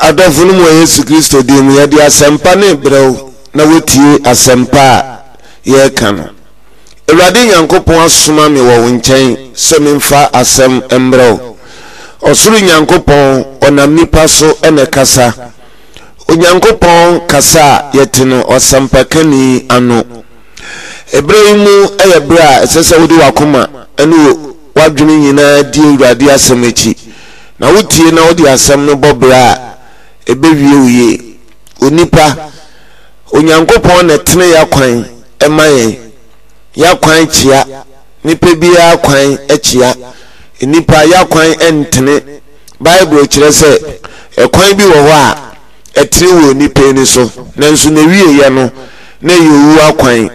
Adɔfo no mu wɔ Yesu Kristo din mu, yɛde asɛmpa no rebrɛ wo na woatie asɛmpa a yɛreka no. Awurade Nyankopɔn asoma me wɔ wo nkyɛn sɛ memfa asɛm mbrɛ wo. Ɔsoro Nyankopɔn, ɔnam nnipa so na ɛkasa. Onyankopɔn kasa a yɛte no ɔsɛmpakani ano. Ɛberɛ yi mu yɛ berɛ a ɛsɛ sɛ wode w'akoma ne w'adwene nyinaa di Awurade asɛm akyi, na wotie na wode asɛm no bɔ bra a, ɛbɛwie wo yie. Onipa, Onyankopɔn na ɛtene y'akwan ma yɛn. Y'akwan kyea, nipa biara kwan kyea. Nnipa, y'akwan ntene. Bible kyerɛ sɛ ɛkwan bi wɔ hɔ a ɛtene wɔ onipa ani so, nanso n'awieeɛ no, na ɛyɛ owuo akwan.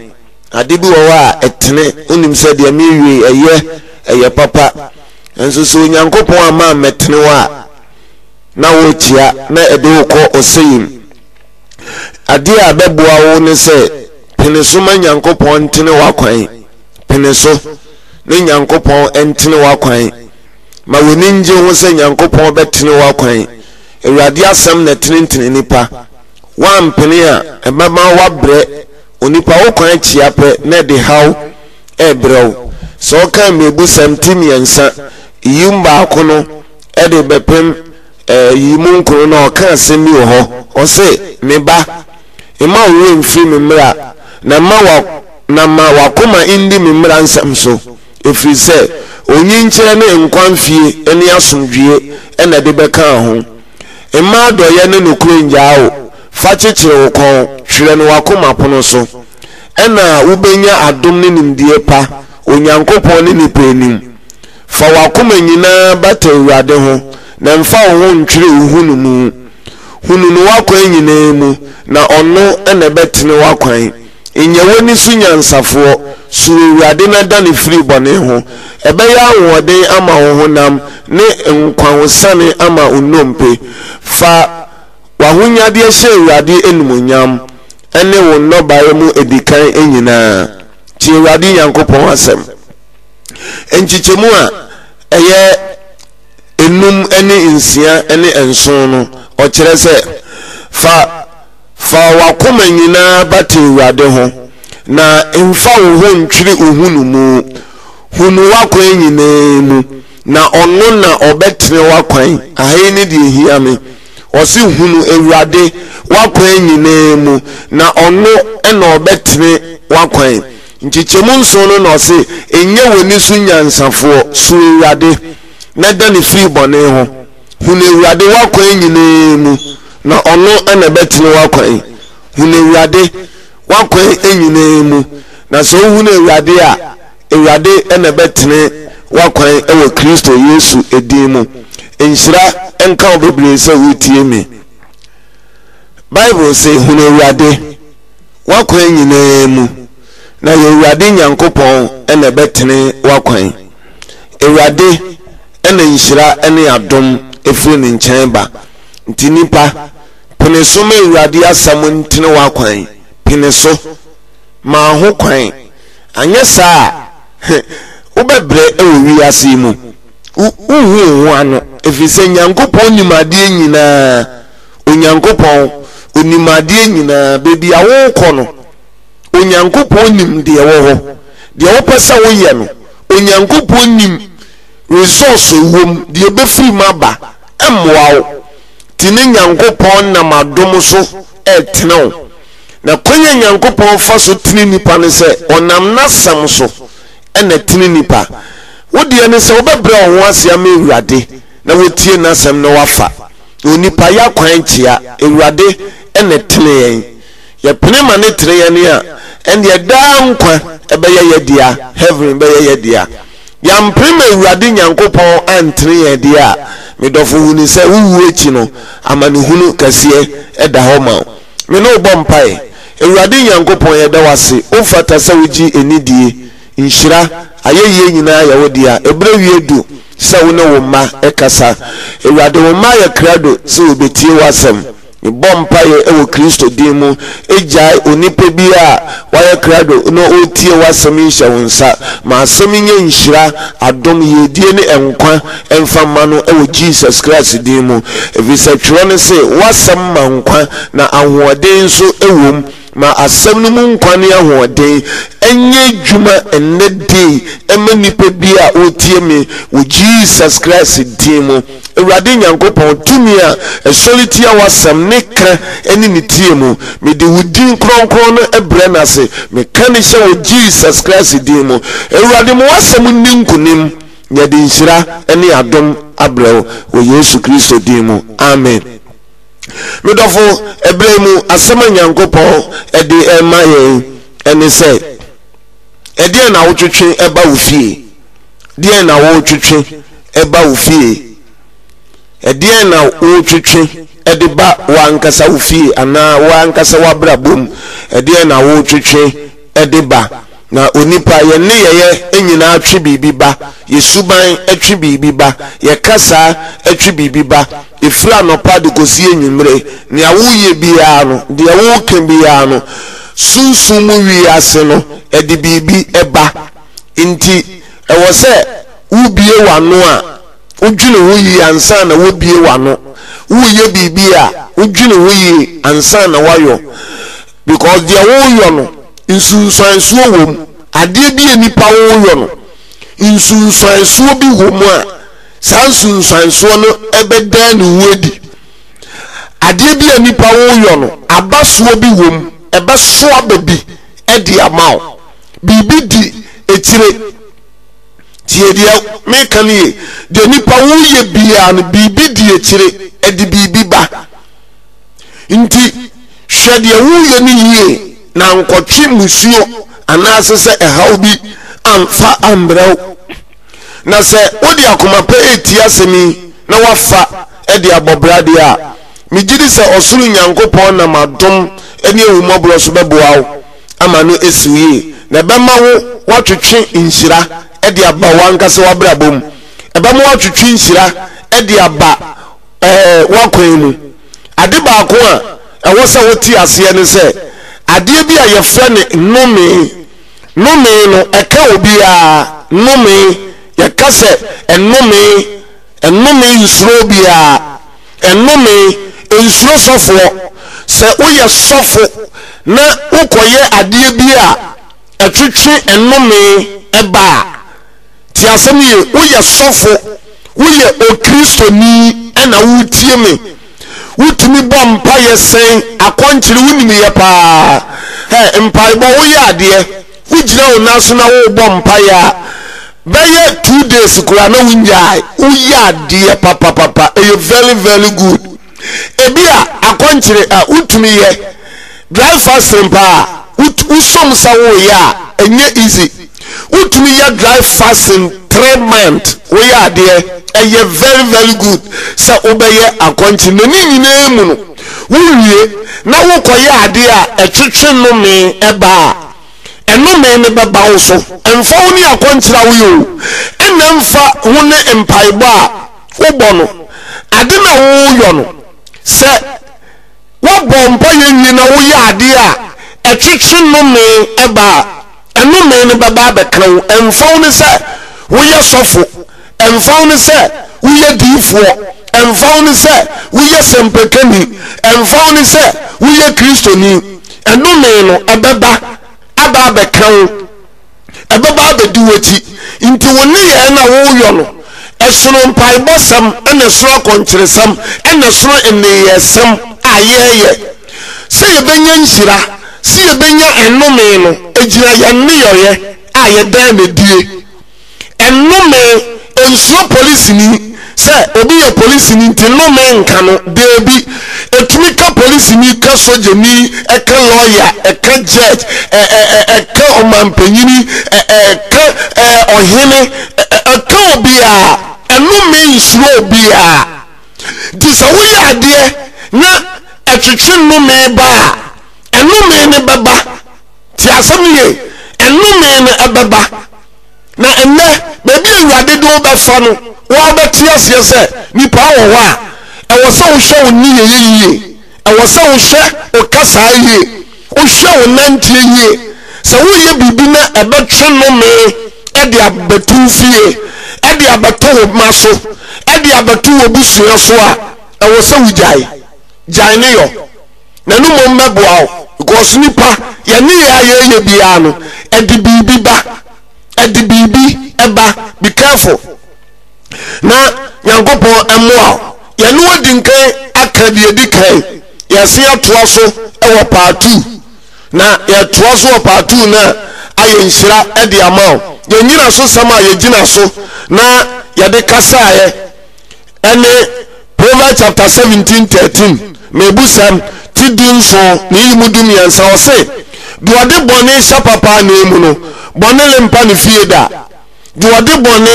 Ade bi wɔ hɔ a ɛtene, wonim sɛ deɛ mereyɛ yi, ɛyɛ, ɛyɛ papa. Nanso sɛ Onyankopɔn amma ammɛtene wo a, na worekyea, na ɛde wo kɔ ɔsɛeɛ mu. Adeɛ a ɛbɛboa wo ne sɛ, pene so ma Nyankopɔn ntene w'akwan. Pene so ne Nyankopɔn ntene w'akwan. Ma w'ani nnye ho sɛ Nyankopɔn bɛtene w'akwan. Awurade asɛm na ɛtenetene nnipa. Woampene a, ɛbɛma woabrɛ. Onipa wo kwan kyea pɛ na ɛde haw rebrɛ wo. Sɛ wokan Mmebusɛm ti mmiɛnsa, yim baako no de bɛpem yi mu nkron no a, ɔka asɛm bi wɔ hɔ. Ɔse, Me ba, mma wo werɛ mfiri me mmara, na mma wa na ma w'akoma nni me mmara nsɛm so. Ɛfiri sɛ onyinkyerɛ ne nkwa mfie ne asomdwoeɛ na ɛde bɛka ho. Mma adɔeɛ ne nokorɛ nnyaa wo, fa kyekyere wo kɔn, twerɛ no w'akoma pono so. Ɛnna wobɛnya adom ne nimdeɛ pa Onyankopɔn ne nnipa anim. Fa w'akoma nyinaa bata Awurade ho, na mfa wo ho ntwere wo hunumu. Hunu no w'akwan nyinaa mu, na ɔno na ɛbɛtene w'akwan. Nyɛ w'ani so nyansafoɔ, suro Awurade na dane firi bɔne ho. Ɛbɛyɛ ahoɔden ama wo honam ne nkwahosane ama wo nnompe. Fa w'ahonyadeɛ hyɛ Awurade animuonyam, ne wo nnɔbaeɛ mu adikan nyinaa. Tie Awurade Nyankopɔn asɛm. Nkyekyɛmu a ɛyɛ enum ne nsia ne nson no, ɔkyerɛ sɛ, Fa Fa w'akoma nyinaa bata Awurade ho, na mfa wo ho ntwere wo nhunumu. Hunu w'akwan nyinaa mu, na ɔno na ɔbɛtene w'akwan. Aha yi ne deɛ ɛhia me. Ɔse hunu Awurade w'akwan nyinaa mu, na ɔno na ɔbɛtene w'akwan. Nkyekyɛmu nson no na ɔse, Nyɛ w'ani so nyansafoɔ, suro Awurade, na dane firi bɔne ho. Hunu Awurade w'akwan nyinaa mu, na ɔno na ɛbɛtene w'akwan. Hunu Awurade w'akwan nyinaa mu, na sɛ wohunu Awurade a, Awurade na ɛbɛtene w'akwan wɔ Kristo Yesu din mu. Nhyira nka wo bebree sɛ woretie me. Bible se, Hunu Awurade w'akwan nyinaa mu, na yɛ Awurade Nyankopɔn na ɛbɛtene w'akwan. Awurade na nhyira ne adom firi ne nkyɛn ba. Nti nipa, pene so ma Awurade asɛm ntene w'akwan. Pene so. Ma ho kwan. Anyɛ saa a, wobɛbrɛ wɔ wiase yi mu. Wonhu wo ho ano, ɛfiri sɛ Nyankopɔn nim adeɛ nyinaa. Onyankopɔn, Ɔnim adeɛ nyinaa. Baabi a worekɔ no, Onyankopɔn nim deɛ ɛwɔ hɔ. Deɛ wopɛ sɛ woyɛ no, Onyankopɔn nim resource ɛwɔ mu, deɛ ɛbɛfiri mu aba, ɛmmoa wo. Nti ne Nyankopɔn nam adom so ɛretene wo. Na kwan a Nyankopɔn fa so tene nipa ne sɛ, ɔnam n'asɛm so ɛna ɛtene nipa. Wo deɛ ne sɛ wobɛbrɛ wo ho ase ama Awurade na wotie n'asɛm na wafa. Na onipa yɛ akwan kyea, Awurade ɛna ɛtene yɛn. Yɛpene ma no tene yɛn a, ɛndeɛ daa nkwa bɛyɛ yɛ dea, heaven bɛyɛ yɛ dea. Yɛampene ma Awurade Nyankopɔn antene yɛn deɛ a, me dɔfo hunu sɛ wo wuo akyi no, amanehunu kɛseɛ da hɔ ma wo. Me ne wo bɔ mpaeɛ. Awurade Nyankopɔn yɛda wo ase, wo fata sɛ wogye anidie, nhyira, ayɛyie nyinaa yɛ wo dea. Ɛberɛ wie du sɛ wo ne wo mma kasa. Awurade wo mma ayɛ krado sɛ wɔbɛtie w'asɛm. Mebɔ mpaeɛ wɔ Kristo din mu, gyae onipa biara a wayɛ krado na ɔretie w'asɛm yi hyɛ wo nsa. Ma asɛm yi nyɛ nhyira, adom, yiedie ne nkwa mfa mma no wɔ Jesus Christ din mu. Ɛfiri sɛ twerɛ no se, W'asɛm ma nkwa, na ahoɔden nso wɔ mu. Ma asɛm no mu nkwa ne ahoɔden nyɛ adwuma ɛnnɛ dei mma nnipa biara a ɔretie me wɔ Jesus Christ din mu. Awurade Nyankopɔn, tumi a ɛsɔre tia w'asɛm ne ka ne ne tie mu, mede wo din krɔnkrɔn no brɛ no ase, meka no hyɛ wɔ Jesus Christ din mu. Awurade ma w'asɛm nni nkonim, na yɛde nhyira ne adom abrɛ wo wɔ Yesu Kristo din mu. Amen. Me dɔfo, ɛberɛ yi mu asɛm a Nyankopɔn de rema yɛn ɛne sɛ, ɛdeɛn na wotwetwe ɛba wo fie? Deɛn na wotwetwe ɛba wo fie? Ɛdeɛn na wotwetwe ɛde ba w'ankasa wo fie anaa w'ankasa w'abrabɔ mu? Ɛdeɛn na wotwetwe ɛde ba? Na onipa, yɛn nneyɛeɛ nyinaa twe biribi ba, yɛn suban twe biribi ba, yɛn kasa twe biribi ba, ɛfiri anɔpa de kɔsi anwummere, nea woreyɛ biara no, deɛ woreka biara no, sunsum mu wiase no, ɛde biribi ba. Nti, ɛwɔ sɛ wobue w'ano a, wodwene ho yie ansa na wobue w'ano. Woreyɛ biribi a, wodwene ho yie ansa na woayɔ. Because deɛ woreyɔ no, nsunsuansoɔ wɔ mu. Adeɛ bi a nipa woreyɔ no, nsunsuansoɔ bi wɔ mu a, saa nsunsuansoɔ no ɛbɛdan ne ho adi. Adeɛ bi a nipa woreyɔ no, abasoɔ bi wɔ mu, ɛbɛso aba bi de ama wo. Biribi di akyire. Tie deɛ meka no yie. Deɛ nipa woreyɛ biara no, biribi di akyire, ɛde biribi ba. Nti hwɛ deɛ woreyɛ no yie na ankɔtwe mmusuo anaase sɛ ɛhaw bi amfa ammrɛ wo. Na sɛ wode akoma pa retie asɛm yi na woafa de abɔ bra deɛ a, megye di sɛ ɔsoro Nyankopɔn nam adom ne ahummɔborɔ so bɛboa wo ama no asi wo yie, na ɛbɛma wo woatwetwe nhyira de aba w'ankasa w'abrabɔ mu. Ɛbɛma woatwetwe nhyira de aba ɛɛ w'akwan mu. Ade baako a ɛwɔ sɛ wote aseɛ ne sɛ, adeɛ bi a yɛfrɛ no nnome, nnome no ɛka obiara, nnome, yɛka sɛ nnome, nnome nsuro obiara, nnome nsuro sɔfoɔ. Sɛ woyɛ sɔfo na wokɔyɛ adeɛ bi a ɛtwetwe nnome ba a, Tie asɛm yie, woyɛ sɔfo, woyɛ Okristoni ɛna woretie me. Wotumi bɔ mpaeɛ sɛn, akɔnkyere wonim yɛ paa. Hɛ, mpaebɔ woyɛ adeɛ, wogyina wo nan so na worebɔ mpaeɛ a, bɛyɛ 2 days koraa na wonyae. Woyɛ adeɛ papapapa, ɛyɛ very very good. Ebi a akɔnkyere a wotumi yɛ dry fasting paa, wosom sɛ woyɛ a ɛnyɛ easy. Wotumi yɛ dry fasting 3 months, woyɛ adeɛ, ɛyɛ very very good sɛ wobɛyɛ akɔnkyere. Na ne nyinaa mu no, wowie na wokɔyɛ adeɛ a ɛtwetwe nnome ɛba a, ɛnome no bɛba wo so. Ɛmfa wo ne akɔnkyere a woyɛ o, ɛna ɛmfa ho ne mpaebɔ a wobɔ no, ade na woyɔ no, sɛ woabɔ mpaeɛ wie na woyɛ adeɛ a ɛtwetwe nnome ɛba a, ɛnome no bɛba abɛka wo. Ɛmfa wo ne sɛ woyɛ sɔfo, ɛmfa wo ne sɛ woyɛ diifoɔ, ɛmfa wo ne sɛ woyɛ sɛmpakani, ɛmfa wo ne sɛ woyɛ Kristoni, ɛnome no ɛbɛba aba abɛka wo, ɛbɛba abɛdi w'akyi. Nti wo nneyɛɛ no a woyɔ no, ɛsono mpaebɔsɛm, ɛna ɛsono akɔnkyeresɛm, ɛna ɛsono nneyɛɛsɛm a yɛyɛ. Sɛ yɛbɛnya nhyira, sɛ yɛbɛnya nnome no, ɛgyina yɛn nneyɔeɛ a yɛdaa no adie. Nnome, nsuro polisini sɛ obi yɛ polisini nti nnome nka no, daabi. Ɛtumi ka polisini, ka sogyani, ɛka lɔya, ɛka judge, ɛka ɔmampanyini, ɛka ɔhene, ɛka obiara. Nnome nsuro obiara. Nti sɛ woyɛ adeɛ na ɛtwetwe nnome ba a, nnome no bɛba. Tie asɛm no yie, nnome no ɛbɛba. Na ɛnnɛ, baabi a Awurade de wo bɛfa no, woabɛte aseɛ sɛ nipa wɔ hɔ a, ɛwɔ sɛ wohwɛ wo nneyɛeɛ yie. Ɛwɔ sɛ wohwɛ wo kasaa yie, wohwɛ wo nanteɛ yie. Sɛ woreyɛ biribi na ɛbɛtwe nnome de abɛto wo fie, de abɛto wo mma so, de abɛto w'abusua so a, ɛwɔ sɛ wogyae. Gyae ne yɔ. Na ɛno mmom bɛboa wo because nipa, yɛn nneyɛɛ a yɛreyɛ biara no, ɛde biribi ba. Ɛde biribi ba. Be careful. Na Nyankopɔn mmoa wo. Yɛne wo adi nkan aka deɛ ɛdi kan. Yɛasen atoa so wɔ part 2. Na yɛtoa so wɔ part 2 no a, ayɛ nhyira de ama wo. Yɛn nnyinasosɛm a yɛgyina so na yɛde kasaeɛ ɛne Proverbs chapter 17 13, Mebusɛm ti 17 ne yi mu 13, ɔse, Deɛ ɔde bɔne hyɛ papa ananmu no, bɔne rempa ne fie da. Deɛ ɔde bɔne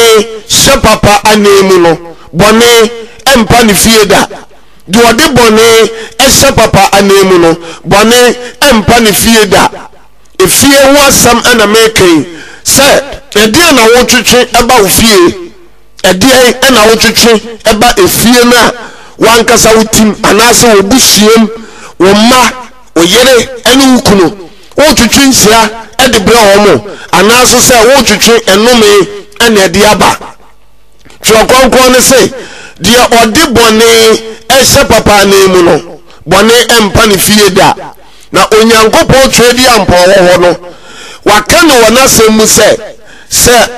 hyɛ papa ananmu no, bɔne mpa ne fie da. Deɛ ɔde bɔne hyɛ papa ananmu no, bɔne mpa ne fie da. Efie ho asɛm na mereka yi, sɛ ɛdeɛn na wotwetwe ba wo fie? Ɛdeɛn na wotwetwe ba efie no a w'ankasa wotim anaasɛ w'abusuam, wo mma, wo yere ne wo kunu? Woretwetwe nhyira de brɛ wɔn anaaso sɛ woretwetwe nnome na ɛde aba? Twerɛ Kronkron no se, Deɛ ɔde bɔne hyɛ papa ananmu no, bɔne mpa ne fie da. Na Onyankopɔn Tweaduampɔn wɔ hɔ no, waka no wɔ n'asɛm mu sɛ, Sɛ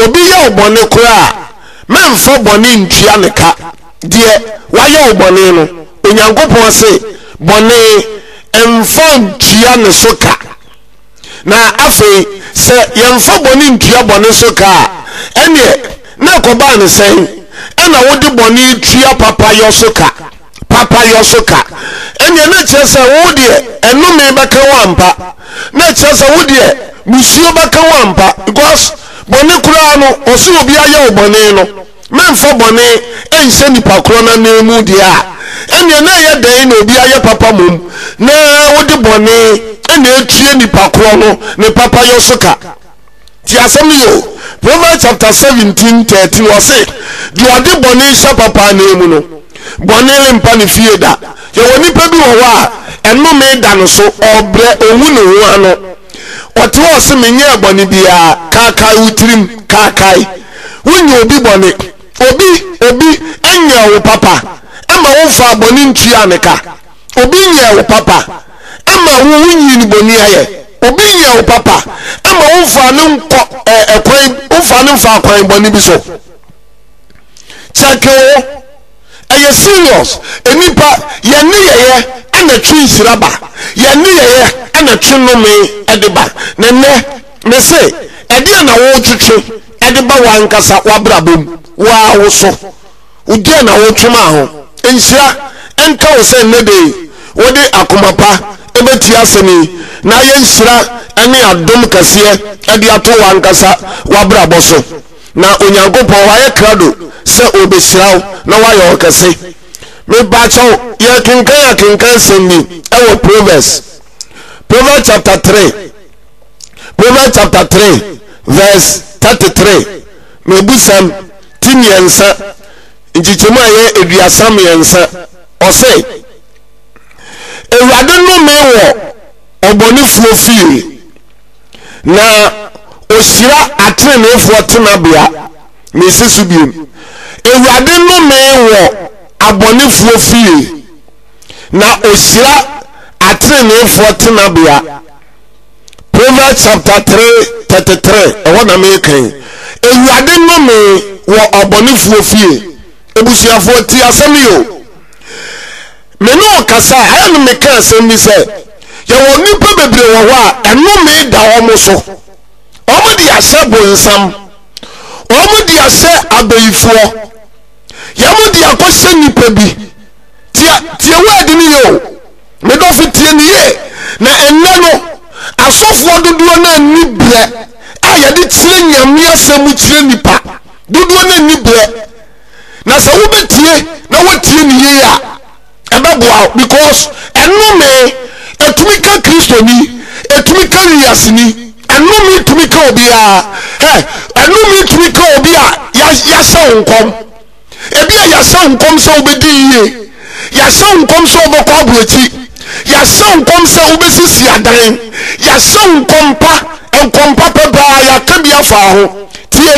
obi yɛ wo bɔne koraa a, mɛmfa bɔne ntua ne ka. Deɛ wayɛ wo bɔne no, Onyankopɔn se, bɔne mfa ntua ne so ka. Na afei, sɛ yɛmfa bɔne ntua bɔne so ka a, ɛnneɛ na ɛkɔbaa no sɛn na wode bɔne tua papayɔ so ka? Papayɔ so ka. Ɛnneɛ na ɛkyerɛ sɛ wo deɛ ɛnome bɛka wo ampa. Na ɛkyerɛ sɛ wo deɛ musuo bɛka wo ampa. Because bɔne koraa no, ɔse obi ayɛ wo bɔne no, Mɛmfa bɔne nhyɛ nipa korɔ no ananmu deɛ a, ɛnneɛ na ɛyɛ dɛn na obi ayɛ papa mmom na wode bɔne na ɛretua nipa korɔ no ne papayɔ so ka? Tie asɛm no yie o. Proverbs chapter 17 13 ɔse, Deɛ ɔde bɔne hyɛ papa ananmu no, bɔne rempa ne fie da. Yɛwɔ nipa bi wɔ hɔ a, ɛnome da no so, ɔbrɛ, ɔnhu ne ho ano. Ɔte hɔ ɔse, Menyɛɛ bɔne biara. Kaakae wo tirim, kaakae. Wonyɛ obi bɔne. Obi, obi nyɛɛ wo papa ma womfaa bɔne ntuaa ne ka. Obi nyɛɛ wo papa ma wo wonyii no bɔni ayɛ. Obi nyɛɛ wo papa ma womfaa no nkɔ ɛ ɛkwan, womfaa no mfaa kwan bɔne bi so. Kyɛke wo ho. Ɛyɛ serious. Nnipa, yɛn nneyɛeɛ na ɛtwe nhyira ba. Yɛn nneyɛeɛ na ɛtwe nnome de ba. Na nnɛ, mese, ɛdeɛn na woretwetwe de ba w'ankasa w'abrabɔ mu, wo ara wo so? Deɛn na woretwe ma ho? Nhyira nka wo sɛ nnɛ da yi wode akoma pa bɛtie asɛm yi na ayɛ nhyira ne adom kɛseɛ de ato w'ankasa w'abrabɔ so. Na Onyankopɔn wayɛ krado sɛ ɔrebɛhyira wo na wayɛ wo kɛse. Mepakyɛw, yɛrekenkan akenkan sɛm bi wɔ Proverbs. Proverbs chapter 3. Proverbs chapter 3 verse 33. Mebusɛm ti mmiɛnsa nkyekyɛmu a ɛyɛ 33. Ɔse, Awurade nnome wɔ ɔbɔnefoɔ fie. Na ɔhyira ateneneefoɔ tenabea. Mesi so biom. Awurade nnome wɔ abɔnefoɔ fie, na ɔhyira ateneneefoɔ tenabea. Proverbs chapter 3 33, ɛhɔ na meka yi. Awurade nnome wɔ abɔnefoɔ fie. Abusuafoɔ tie asɛm yi o. Me ne wo kasa a, ayɛ no meka asɛm bi sɛ, yɛwɔ nnipa bebree wɔ hɔ a ɛnome da wɔn so. Wɔn de ahyɛ bonsam. Wɔn de ahyɛ abayifoɔ. Yɛn de akɔhyɛ nnipa bi. Tie tie word no yie o. Me dɔfo tie no yie. Na ɛnnɛ no, asɔfoɔ dodoɔ no anni berɛ a yɛde kyerɛ Nyame asɛm mu kyerɛ nnipa. Dodoɔ no anni berɛ. Na sɛ wobɛtie na woatie no yie a, ɛbɛboa wo because ɛnome ɛtumi ka Kristoni, ɛtumi ka wiaseni, ɛnome tumi ka obiara. Hɛ, ɛnome tumi ka obi a yɛahyɛ wo nkɔm. Ebi a yɛahyɛ wo nkɔm sɛ wobɛdi yie. Yɛahyɛ wo nkɔm sɛ wobɛkɔ aburokyi. Yɛahyɛ wo nkɔm sɛ wobɛsisi adan. Yɛahyɛ wo nkɔm pa, nkɔm papa paa, yɛaka bi afa ho. Tie,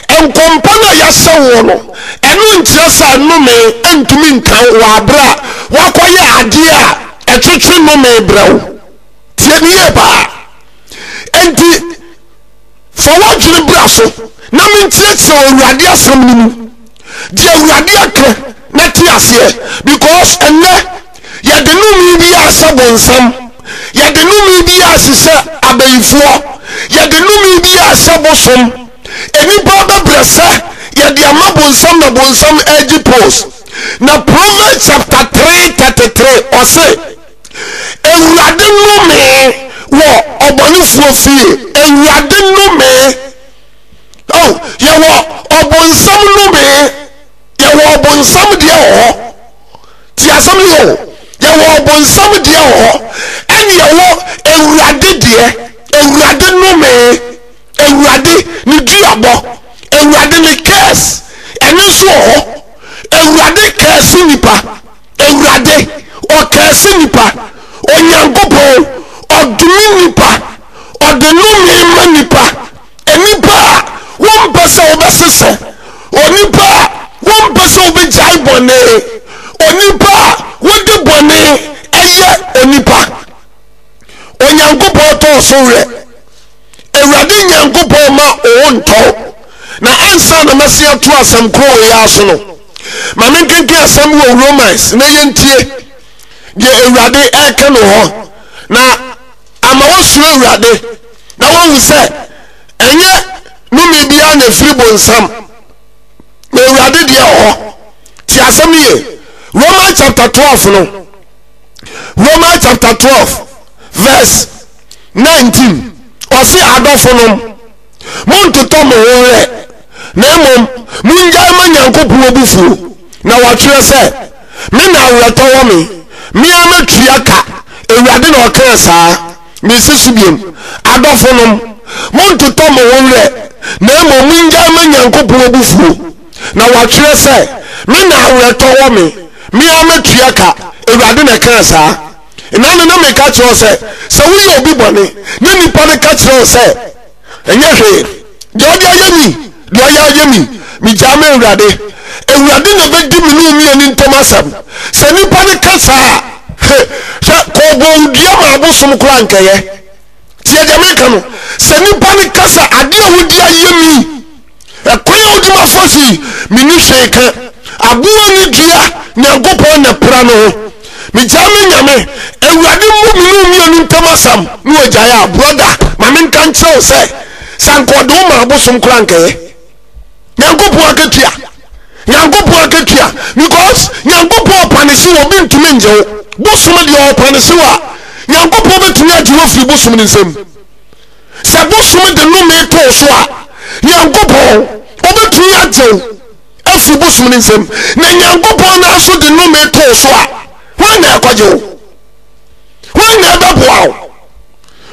nkɔm pa no a yɛahyɛ woɔ no, ɛno nkyerɛ sɛ nnome ntumi nka wo wɔ aberɛ a woakɔyɛ adeɛ a ɛtwetwe nnome brɛ wo. Tie me yie paa. Enti, fa w'adwene bra so na menkyerɛkyerɛ wɔ Awurade asɛm no mu. Deɛ Awurade aka na te aseɛ because ɛnnɛ yɛde nnome bi ahyɛ bonsam, yɛde nnome bi ahyehyɛ abayifoɔ, yɛde nnome bi ahyɛ bosom. Nnipa bɛbrɛ sɛ yɛde ama bonsam na bonsam ɛregye post. Na Proverbs chapter 3 33 ɔse Awurade nnome wɔ ɔbɔnefoɔ fie. Awurade nnome. Oh, yɛwɔ ɔbonsam nnome. Yɛwɔ ɔbonsam deɛ wɔ hɔ. Ti asɛm yi o. Yɛwɔ ɔbonsam deɛ wɔ hɔ. Ɛne yɛwɔ Awurade deɛ. Awurade nnome. Awurade ne duabɔ. Awurade ne curse. Ɛno nso wɔ hɔ. Awurade curse nipa. Awurade, ɔkɛɛse nnipa. Onyankopɔn, ɔdome nnipa. Ɔde nnome ma nnipa. Nnipa a wɔmpɛ sɛ wobɛsesɛ. Onipa a wɔmpɛ sɛ wobɛgyae bɔne. Onipa a wode bɔne ɛyɛ onipa. Onyankopɔn tɔɔ so werɛ. Awurade Nyankopɔn ma wo ho ntɔ wo. Na ansa na mɛsen ato asɛm koro wei ara so no, ma menkenken asɛm bi wɔ Romans na yɛntie deɛ Awurade ɛreka no hɔ na ama wɔasuro Awurade na wɔahu sɛ ɛnyɛ nome biara na ɛfiri bonsam na Awurade deɛ wɔ hɔ. Te asɛm no yie. Romans chapter 12 no, Romans chapter 12 verse 19 ɔse adɔfonom montotɔ mo ho werɛ na mmom mongyae ma Nyankopɔn abufuo na wɔatwerɛ sɛ me na awerɛtɔ wɔ me me ara mɛtua ka Awurade na ɔkaa saa mesi so biom adɔfonom montotɔ mo ho werɛ na mmom mongyae ma Nyankopɔn abufuo na wɔatwerɛ sɛ me na awerɛtɔ wɔ me me ara mɛtua ka Awurade na ɛkaa saa Nna no na meka kyerɛ wo sɛ, sɛ woyɛ obi bɔne na nipa no ka kyerɛ wo sɛ, ɛnyɛ hwee, deɛ ɔde ayɛ mi, deɛ ɔyɛ ayɛ mi, megyaa ma Awurade. Awurade na ɛbɛdi me ne wo mmienu ntam asɛm. Sɛ nipa no ka saa a, he, hwɛ, kɔbɔ wo dua ma abosom koraa nkɛyɛ. Tie deɛ meka no, sɛ nipa no ka sɛ adeɛ a wode ayɛ mi, Ɛkwan a wode ma fa so yi, menni hwee ka. Aboa ne dua, Nyankopɔn na pira no ho. Megyaa me Nyame, Awurade mmu me ne wo mmienu ntam asɛm na wagyae a, brɔda, ma menka nkyerɛ wo sɛ, sɛ anka ɔde wo ma abosom koraa nkɛyɛ. Nyankopɔn akatua. Nyankopɔn akatua. Because Nyankopɔn ɔpanehye wɔ obi ntumi ngye wo. Bosom deɛ ɔpanehye wɔ a, Nyankopɔn bɛtumi agye wo afiri bosom no nsam. Sɛ bosom de nnome to wo so a, Nyankopɔn, ɔbɛtumi agye wo afiri bosom no nsam. Na Nyankopɔn no ara nso de nnome to wo so a, hwan na ɛkɔgye wo? Hwan na ɛbɛboa wo?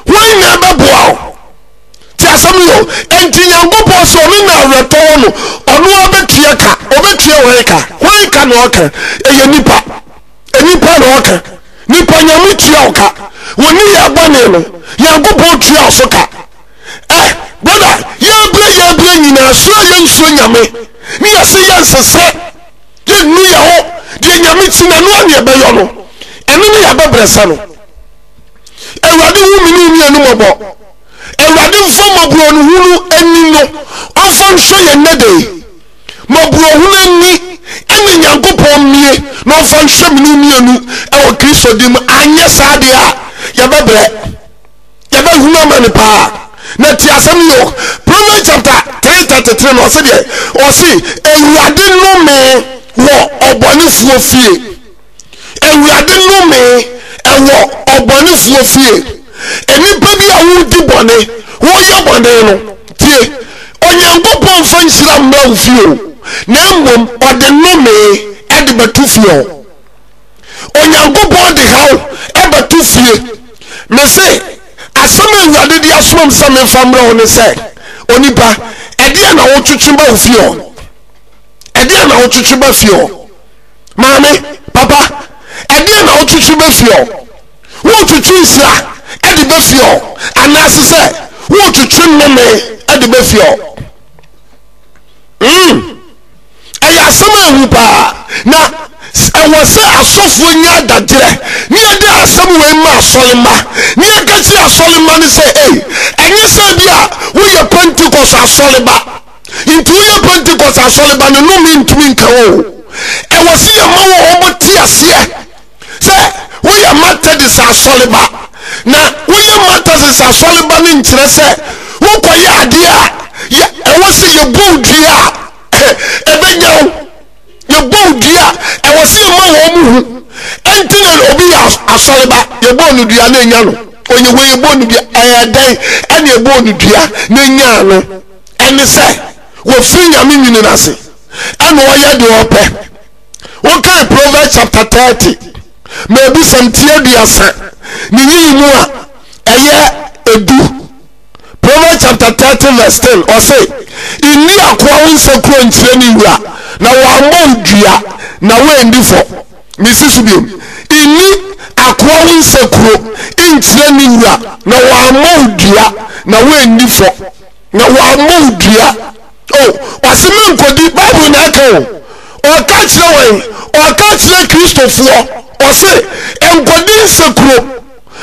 Hwan na ɛbɛboa wo? Te asɛm yi o. Enti Nyankopɔn sɛ ɔno na awerɛtɔ wɔ no, ɔno ara bɛtua ka. Ɔbɛtua hwan ka? Hwan ka na ɔka? Ɛyɛ nipa. Nipa na ɔka. Nipa Nyame tua wo ka. Wo nneyɛɛ bɔne no, Nyankopɔn tua wo so ka. Eh, brother, yɛbrɛ yɛbrɛ nyinaa, suro a yɛnsuro Nyame, ne yɛse yɛnsesɛ, yɛnnu yɛ ho, deɛ Nyame kyi no, ɛno ara ne yɛbɛyɔ no. Ɛno ne yɛabɛbrɛsɛ no. Awurade hu me ne wo mmienu mmɔbɔ. Awurade mfa mmɔborɔhunu ani no, ɔmfa nhwɛ yɛn nnɛ da yi. Mmɔborɔhunu ani ɛna Nyankopɔn mmie na ɔmfa nhwɛ me ne wo mmienu ɛwɔ Kristo din mu. Anyɛ saa deɛ a, yɛbɛbrɛ. Yɛbɛhunu amane paa. Na tie asɛm yi o. Proverbs chapter 3:33 no ɔse deɛ, ɔse, Awurade nnome wɔ ɔbɔnefoɔ fie. Awurade nnome wɔ ɔbɔnefoɔ fie. Nnipa bi a wodi bɔne, woyɛ bɔne no, tie, Onyankopɔn mfa nhyira mmra wo fie o, na mmom ɔde nnome de bɛto fie hɔ. Onyankopɔn de haw bɛto fie. Mese, asɛm a Awurade de asoma m sɛ memfa mmrɛ wo ne sɛ, onipa, ɛdeɛn na wotwetwe ba wo fie hɔ? Ɛdeɛn na wotwetwe ba fie hɔ? Maame, papa, wotwetwe bɛ fie hɔ? Wotwetwe nhyira de bɛ fie hɔ anaase sɛ wotwetwe nnome de bɛ fie hɔ? Mm. Ɛyɛ asɛm a ɛhu paa, na ɛwɔ sɛ asɔfoɔ nya adagyerɛ ne yɛde asɛm wei ma asɔre mma, ne yɛka kyerɛ asɔre mma no sɛ, ei, ɛnyɛ sɛ bi a woyɛ Pentecost asɔre ba, nti woyɛ Pentecost asɔre ba no nnome ntumi nka wo o. Ɛwɔ sɛ yɛma wɔ wɔn te aseɛ sɛ woyɛ Methodist asɔre ba, na woyɛ Methodist asɔre ba no nkyerɛ sɛ wokɔyɛ adeɛ a ɛwɔ sɛ yɛbɔ wo dua a ɛbɛnya wo. Yɛbɔ wo dua a ɛwɔ sɛ yɛma wɔn mu hu. Ɛnti na obi yɛ asɔre ba, yɛbɔɔ no dua na ɛnya no. Ɔyɛ wei yɛbɔɔ no dua, ɛyɛ dɛn ɛne yɛbɔɔ no dua na ɛnyaa no? Ɛne sɛ wɔfiri Nyame nwini no ase ɛna ɔyɛ deɛ ɔpɛ. Wokan Proverbs chapter 30 mebisam ti 30 ne nyiyi mu a ɛyɛ edu. Proverbs chapter 30 verse 10 ɔse, Nni akoa wo nsekuro nkyerɛ ne wura, na wammɔ wo dua, na woanni fɔ. Mesi so biom, nni akoa wo nsekuro nkyerɛ ne wura, na wammɔ wo dua, na woanni fɔ. Na wammɔ wo dua. O, ɔse menkɔdi, Bible na ɛka o. Ɔka kyerɛ wɔn, ɔka kyerɛ Kristofoɔ, ɔse nkɔdi nsekuro.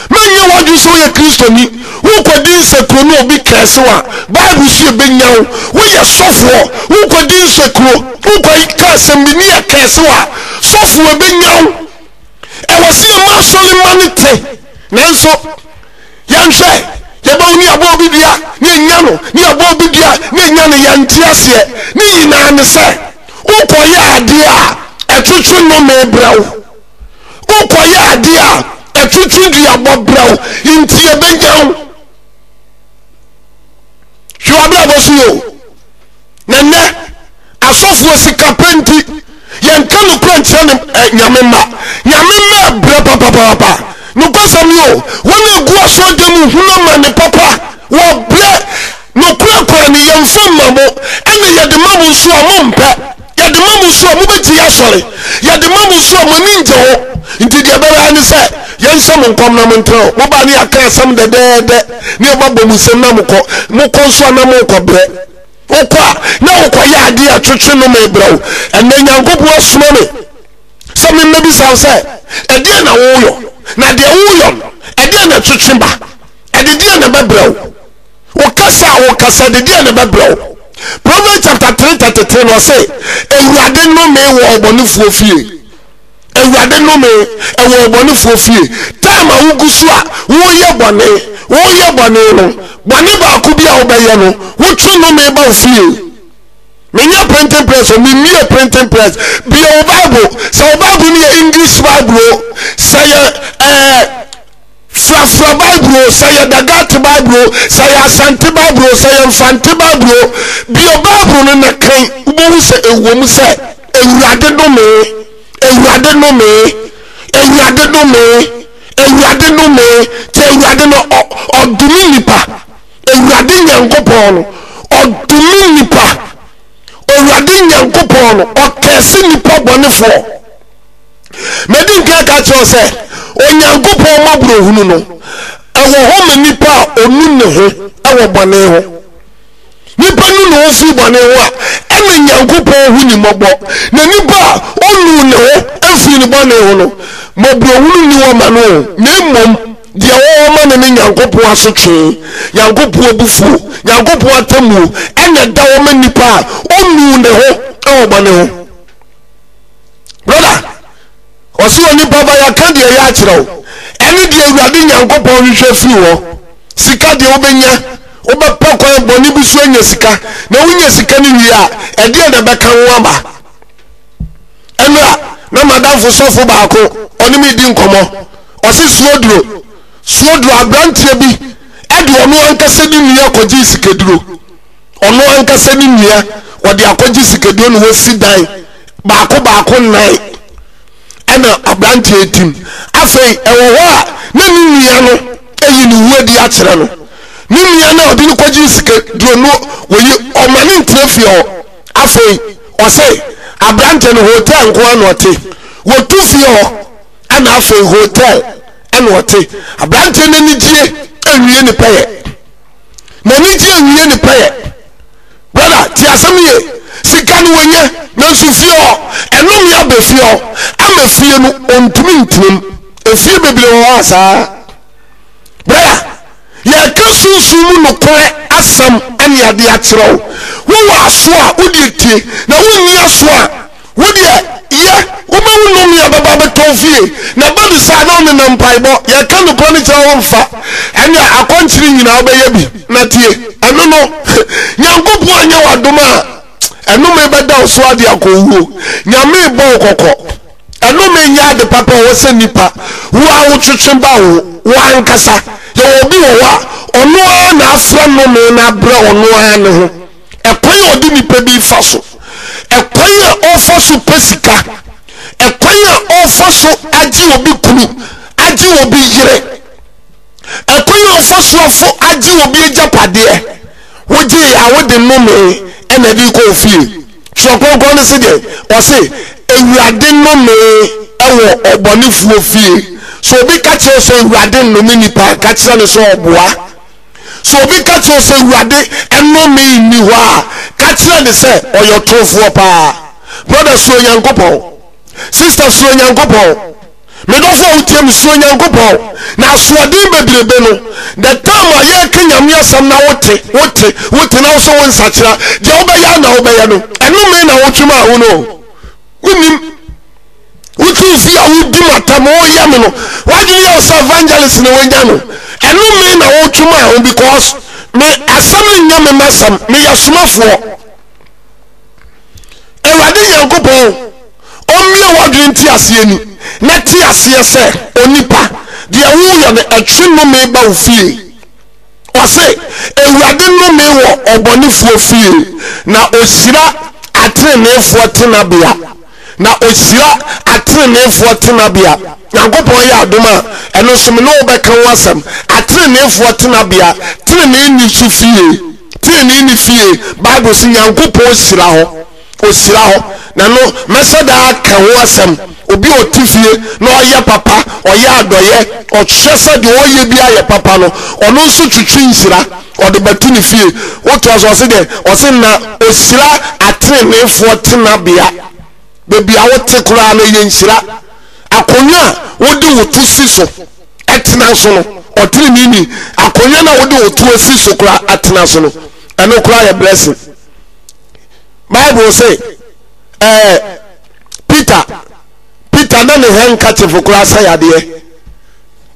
Mɛnyɛ w'adwene sɛ woyɛ Kristoni, wokɔdi nsekuro ne obi kɛse wo a, Bible so yɛbɛnya wo. Woyɛ sɔfoɔ, wokɔdi nsekuro, wokɔka asɛm bi ne yɛ kɛse wo a, sɔfoɔ ɛbɛnya wo. Ɛwɔ sɛ yɛma asɔre mma no te, nanso Yɛnhwɛ, yɛbɛwo ne yɛabɔ obi dua ne yɛnya no, ne yɛabɔ obi dua ne yɛnya no, yɛnte aseɛ. Ne nyinaa ne sɛ, wokɔyɛ adeɛ a ɛtwetwe nnome brɛ wo. Wokɔyɛ adeɛ a ɛtwetwe duabɔ brɛ wo, nti yɛbɛnya wo. Hwɛ w'abrabɔ so yɛ o. Na nnɛ, asɔfoɔ sika pɛ nti, yɛnka nokorɛ nkyerɛ ne eh, nyame mma. Nyame mma ɛbrɛ papapapa. Nokwasɛm yi o, wɔn a ɛgu asɔɔdan mu hunu amane papa, wɔbrɛ. Nokorɛ kwan no yɛmfa mma mo, ɛna yɛde ma mo nso a mompɛ. Yɛde ma mo nso a mobɛgye asɔre. Yɛde ma mo nso a mo ani ngye ho. Nti deɛ ɛbɛyɛ ara ne sɛ yɛnhyɛ mo nkɔm na montena hɔ. Mobaa ne yɛaka asɛm dɛdɛɛdɛ ne yɛbɛbɔ mo nsam na mokɔ. Mokɔ nso a na morekɔbrɛ. Wokɔ a na wokɔyɛ adeɛ a ɛtwetwe nnome brɛ wo. Ɛnnɛ Nyankopɔn asoma me sɛ memmɛbisa wo sɛ, ɛdeɛn na woyɔ? Na deɛ woyɔ no, ɛdeɛn na ɛtwetwe ba? Ɛde deɛn na ɛbɛbrɛ wo? Wo kasa a wokasa de deɛ na ɛbɛbrɛ wo. Proverbs chapter 3 33 no ɔse, Awurade nnome wɔ ɔbɔnefoɔ fie. Awurade nnome ɛwɔ ɔbɔnefoɔ fie. Time a wogu so a woyɛ bɔne, woyɛ bɔne no, bɔne baako bi a wobɛyɛ no, wotwe nnome ba wo fie. Menyɛ printing press o, memmie printing press. Bie wo Bible, sɛ wo Bible no yɛ English Bible o, sɛ yɛ ɛɛ eh, Frafra Bible o, sɛ yɛ Dagate Bible o, sɛ yɛ Asante Bible o, sɛ yɛ Mfante Bible o, bue Bible no na kan, wobɛhu sɛ ɛwɔ mu sɛ, Awurade nomee, Awurade nomee, Awurade nomee, Awurade nomee. Nti Awurade no, ɔdome nnipa. Awurade Nyankopɔn no, ɔdome nnipa. Awurade Nyankopɔn no, ɔkɛse nnipa bɔnefoɔ. Madi nkan aka akyerɛ wo sɛ Onyankopɔn mmɔborɔhunu no, ɛwɔ hɔ ma nipa a ɔnu ne ho wɔ bɔne ho. Nipa nu ne ho firi bɔne ho a, ɛna Nyankopɔn hu ne mmɔbɔ. Na nipa a ɔnu ne ho mfiri ne bɔne ho no, mmɔborɔhunu nni hɔ ma no o, na mmom deɛ ɛwɔ hɔ ma no ne Nyankopɔn asotwee, Nyankopɔn abufuo, Nyankopɔn atemmuo, ɛna ɛda hɔ ma nipa a ɔnu ne ho wɔ bɔne ho. Brother, ɔse onipa ba yɛaka deɛ ɛyɛ akyerɛ wo, ɛne deɛ Awurade Nyankopɔn hwehwɛ firi hɔ. Sika deɛ wobɛnya, wobɛpɛ kwan bɔne bi so anya sika, na wonya sika no wie a, ɛdeɛ na ɛbɛka ho aba. Ɛnora, na madamfo sɔfo baako, ɔne me di nkɔmmɔ, ɔse suoduro, suoduro aberanteɛ bi ɛde ɔno ankasa ne nua kɔgyee sikaduro. Ɔno ankasa ne nua ɔde akɔgye sikaduro na wasi dan baako baako nnan ɛna aberanteɛ tim. Afei ɛwɔ hɔ a na ne nua no ayi ne ho adi akyerɛ no. Ne nua no a ɔde no kɔgye sikaduro no wɔyi ɔma ne ntena fie hɔ. Afei ɔse aberanteɛ no hotel nko ara na ɔte. Wɔtu fie hɔ ɛna. Afei hotel ɛna ɔte. Aberanteɛ no anigyie nwie ne pɛyɛ. N'anigye nwie ne pɛyɛ. Brother, tie asɛm no yie. Sika no wɔnya, nanso fie hɔ, ɛnome aba fie hɔ ama fie no ɔntumi ntena mu. Efie bebree wɔ hɔ a saa. Brother, yɛka sunsum mu nokorɛ asɛm ɛne ade akyerɛ wo. Wowɔ aso a, wodeɛ tie, na wonni aso a, Wo deɛ, yɛ, wobɛhu nnome a ɛbɛba abɛtɔ wo fie, na ɛba no saa a, na wonenam mpaebɔ. Yɛka nokorɛ no kyerɛ wo womfa, ɛnneɛ akɔnkyere nyinaa wobɛyɛ bi. Na tie, ɛno no, Nyankopɔn anyɛ wo adom a, ɛnome bɛda wo so ade akɔ owuo. Nyame rebɔ wo kɔkɔ. Ɛnome nyɛ ade papa a ɛwɔ sɛ nipa, wo ara wotwetwe ba wo, wo ankasa. Yɛwɔ obi wɔ hɔ a, ɔno ara na afrɛ nnome no abrɛ ɔno ara ne ho. Ɛkwan a ɔde nnipa bi fa so, ɛkwan a ɔfa so pɛ sika, ɛkwan a ɔfa so agye obi kunu, agye obi yere, ɛkwan a ɔfa so afo agye obi agyapadeɛ, wogye a wode nnome ɛna ɛde kɔ ofie. Twerɛ Kronkron no se deɛ ɔse Awurade nnome ɛwɔ ɔbɔnefoɔ fie. So obi ka kyerɛ sɛ Awurade nnome nipa, ka kyerɛ no sɛ ɔboa. Sɛ obi ka kyerɛ wo sɛ Awurade nnome nni hɔ a, ka kyerɛ no sɛ ɔyɛ ɔtorofoɔ paa. Brother, suro Nyankopɔn. Sister, suro Nyankopɔn. Me dɔfo a wotie me, suro Nyankopɔn. Na asoɔden bebrebe no, the time a yɛreka Nyame asɛm na wote, wote, wote na wo sɛ wo nsakyera, deɛ wobɛyɛ a na wobɛyɛ no, ɛnome na wotwe maa wo no. Wonnim. Wote wo fie a wodi m'atam woyɛ me no w'adwene yɛ wo sɛ evangelist na wanya no ɛno me na wotwe maa ho because me asɛm no nyɛ me m'asɛm, meyɛ somafoɔ. Awurade Nyankopɔn ɔmmie w'adwene nte aseɛ ni na te aseɛ sɛ onipa deɛ woyɛ no ɛtwe nnome ba wo fie. Ɔse, Awurade nnome wɔ ɔbɔnefoɔ fie, na ɔhyira ateneneefoɔ tenabea. Na ɔhyira ateneneefoɔ tenabea. Nyankopɔn yɛ adom a, ɛno nso me ne wo bɛka ho asɛm. Ateneneefoɔ tenabea, tenenee nni so fie, tenenee nni fie. Bible se Nyankopɔn hyira hɔ. Ɔhyira hɔ. Na no, mɛhyɛ da aka ho asɛm. Obi a ɔte fie na ɔyɛ papa, ɔyɛ adɔeɛ, ɔhwɛ sɛ deɛ ɔyɛ biara yɛ papa no, ɔno nso twetwe nhyira, ɔde bɛto ne fie. Wotoa so, ɔse deɛ? Ɔse, na ɔhyira ateneneefoɔ tenabea. Baabi a wote koraa no, ɛyɛ nhyira. Akonnwa a wode wo to si so tena so no, ɔteneneeni, akonnwa no a wode wo to asi so koraa atena so no, ɛno koraa yɛ blessing. Bible se ɛɛ Peter Peter na ne handkerchief koraa sɛ yadeɛ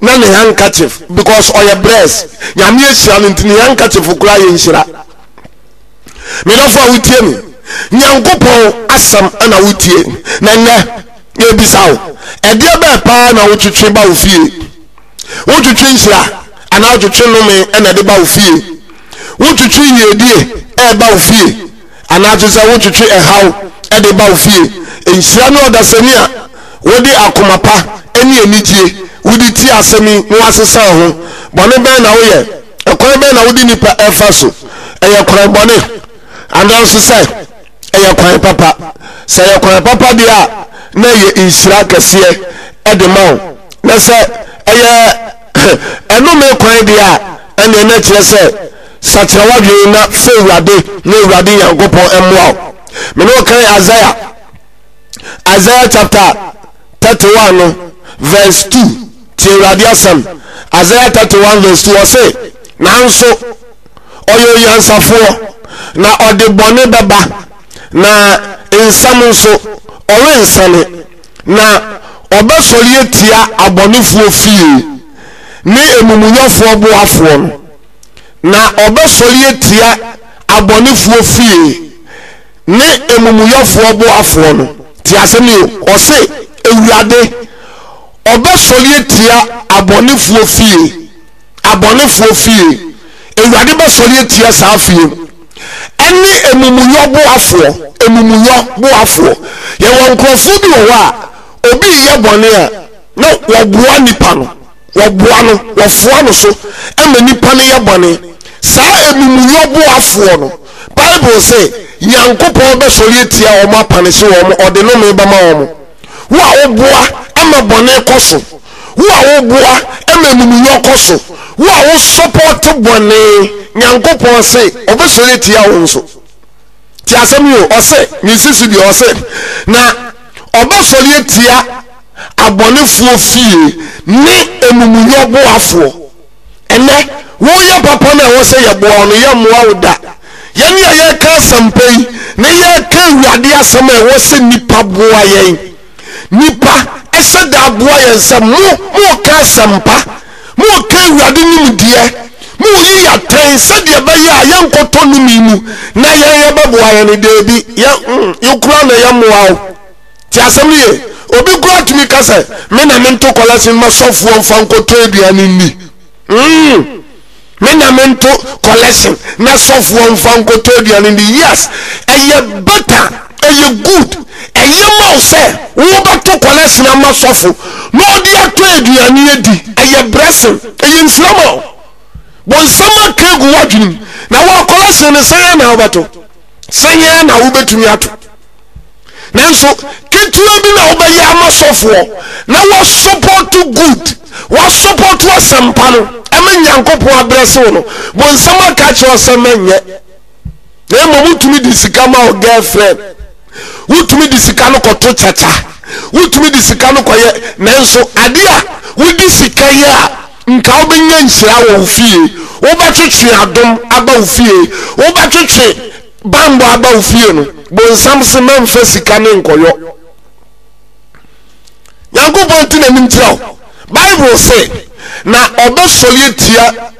na ne handkerchief because ɔyɛ bless nyame ahyira no nti ne handkerchief koraa yɛ nhyira. Medɔfo a wotie me, Nyankopɔn asɛm na wotie na nnɛ yɛbisa wo ɛdeɛ bɛɛ paa na wotwetwe ba wo fie? Wotwetwe nhyira anaa wotwetwe nnome na ɛde ba wo fie? Wotwetwe yiedie ɛreba wo fie anaa te sɛ wotwetwe ɛhaw ɛde ba wo fie? Nhyira ne ɔdasani a wode akoma pa ne anigyie wode tie asɛm yi na wasesa ho. Bɔne bɛn na woyɛ? Ɛkwan bɛn na wode nnipa ɛfa so? Ɛyɛ kwan bɔne anaa nso sɛ ɛyɛ kwan papa? Sɛ ɛyɛ kwan papa deɛ a, na ɛyɛ nhyira kɛseɛ ɛde ma wo. Na sɛ ɛyɛ Ɛnome kwan deɛ a, ɛnneɛ na ɛkyerɛ sɛ sakyera w'adwene na frɛ Awurade na Awurade Nyankopɔn mmoa wo. Me ne wo kan Isaiah, Isaiah chapter 31 no verse 2. Tie Awurade asɛm. Isaiah 31 verse 2 ɔse, nanso ɔyɛ onyansafoɔ na ɔde bɔne bɛba na nsɛm nso ɔrensane. Na ɔbɛsɔre atia abɔnefoɔ fie ne amumuyɔfoɔ boafoɔ no, na ɔbɛsɔre atia abɔnefoɔ fie ne amumuyɔfoɔ boafoɔ no. Te asɛm yi o, ɔse, Awurade, ɔbɛsɔre atia abɔnefoɔ fie, abɔnefoɔ fie. Awurade bɛsɔre atia saa fie no ɛne amumuyɔ boafoɔ, amumuyɔ boafoɔ. Yɛwɔ nkurɔfoɔ bi wɔ hɔ a, obi reyɛ bɔne a, na wɔboa nipa no, wɔboa no, wɔfoa no so ma nipa no yɛ bɔne. Saa amumuyɔ boafoɔ no, Bible se, Nyankopɔn bɛsɔre atia wɔn apanehye wɔn, ɔde nnome bɛma wɔn. Wo a woboa woboa ma bɔne kɔ so, wo a woboa ma amumuyɔ kɔ so, wo a wo sɔpɔte bɔne, Nyankopɔn se ɔbɛsɔre atia wo nso. Te asɛm yi o, ɔse, mensi so bio, ɔse, na ɔbɛsɔre atia abɔnefoɔ fie ne amumuyɔ boafoɔ. Ɛnnɛ, woreyɛ papa no a ɛwɔ sɛ yɛboa wo no, yɛmmoa wo da. Yɛn a yɛreka asɛmpa yi na yɛreka Awurade asɛm a ɛwɔ sɛ nnipa boa yɛn. Nnipa ɛhyɛ da aboa yɛn sɛ mo, moreka asɛmpa, moreka Awurade nimdeɛ, moreyi yɛn atɛn sɛdeɛ ɛbɛyɛ a yɛnkɔtɔ nnome mu na yɛn yɛbɛboa yɛn no. Daabi, yɛ, mm, yɛkura na yɛmmoa wo. Tie asɛm no yie. Obi koraa tumi ka sɛ, me na mento kɔlɛsen ma sɔfoɔ mfa nkɔtɔ aduane nni. Mm. Me na mento kɔlɛsen na sɔfoɔ mfa nkɔtɔ aduane nni. Yes, ɛyɛ better, ɛyɛ good, ɛyɛ ma wo sɛ wobɛto kɔlɛsen ama sɔfo na ɔde atɔ aduane adi. Ɛyɛ blessing, ɛyɛ nhyira ma wo. Bonsam aka agu w'adwenem na wɔ kɔlɛsen no sɛn na wobɛto? Sɛn na wobɛtumi ato? Nanso ketewa bi na wobɛyɛ ama sɔfoɔ na wasɔpɔto good, wasɔpɔto asɛmpa no ɛma Nyankopɔn abrɛse wo no, bonsam aka kyerɛ wo sɛ mɛnyɛ. Na mmom wotumi de sika ma wo girlfriend, wotumi de sika no kɔto kyakya, wotumi de sika no kɔyɛ, nanso ade a wode sika yɛ a nka wobɛnya nhyira wɔ wo fie, wobɛtwetwe adom aba wo fie, wobɛtwetwe Banbɔ aba wo fie no, bonsam se mɛmfa sika ne nkɔyɔ. Nyankopɔn nti n'anim kyerɛ wo. Bible se, na ɔbɛsɔre atia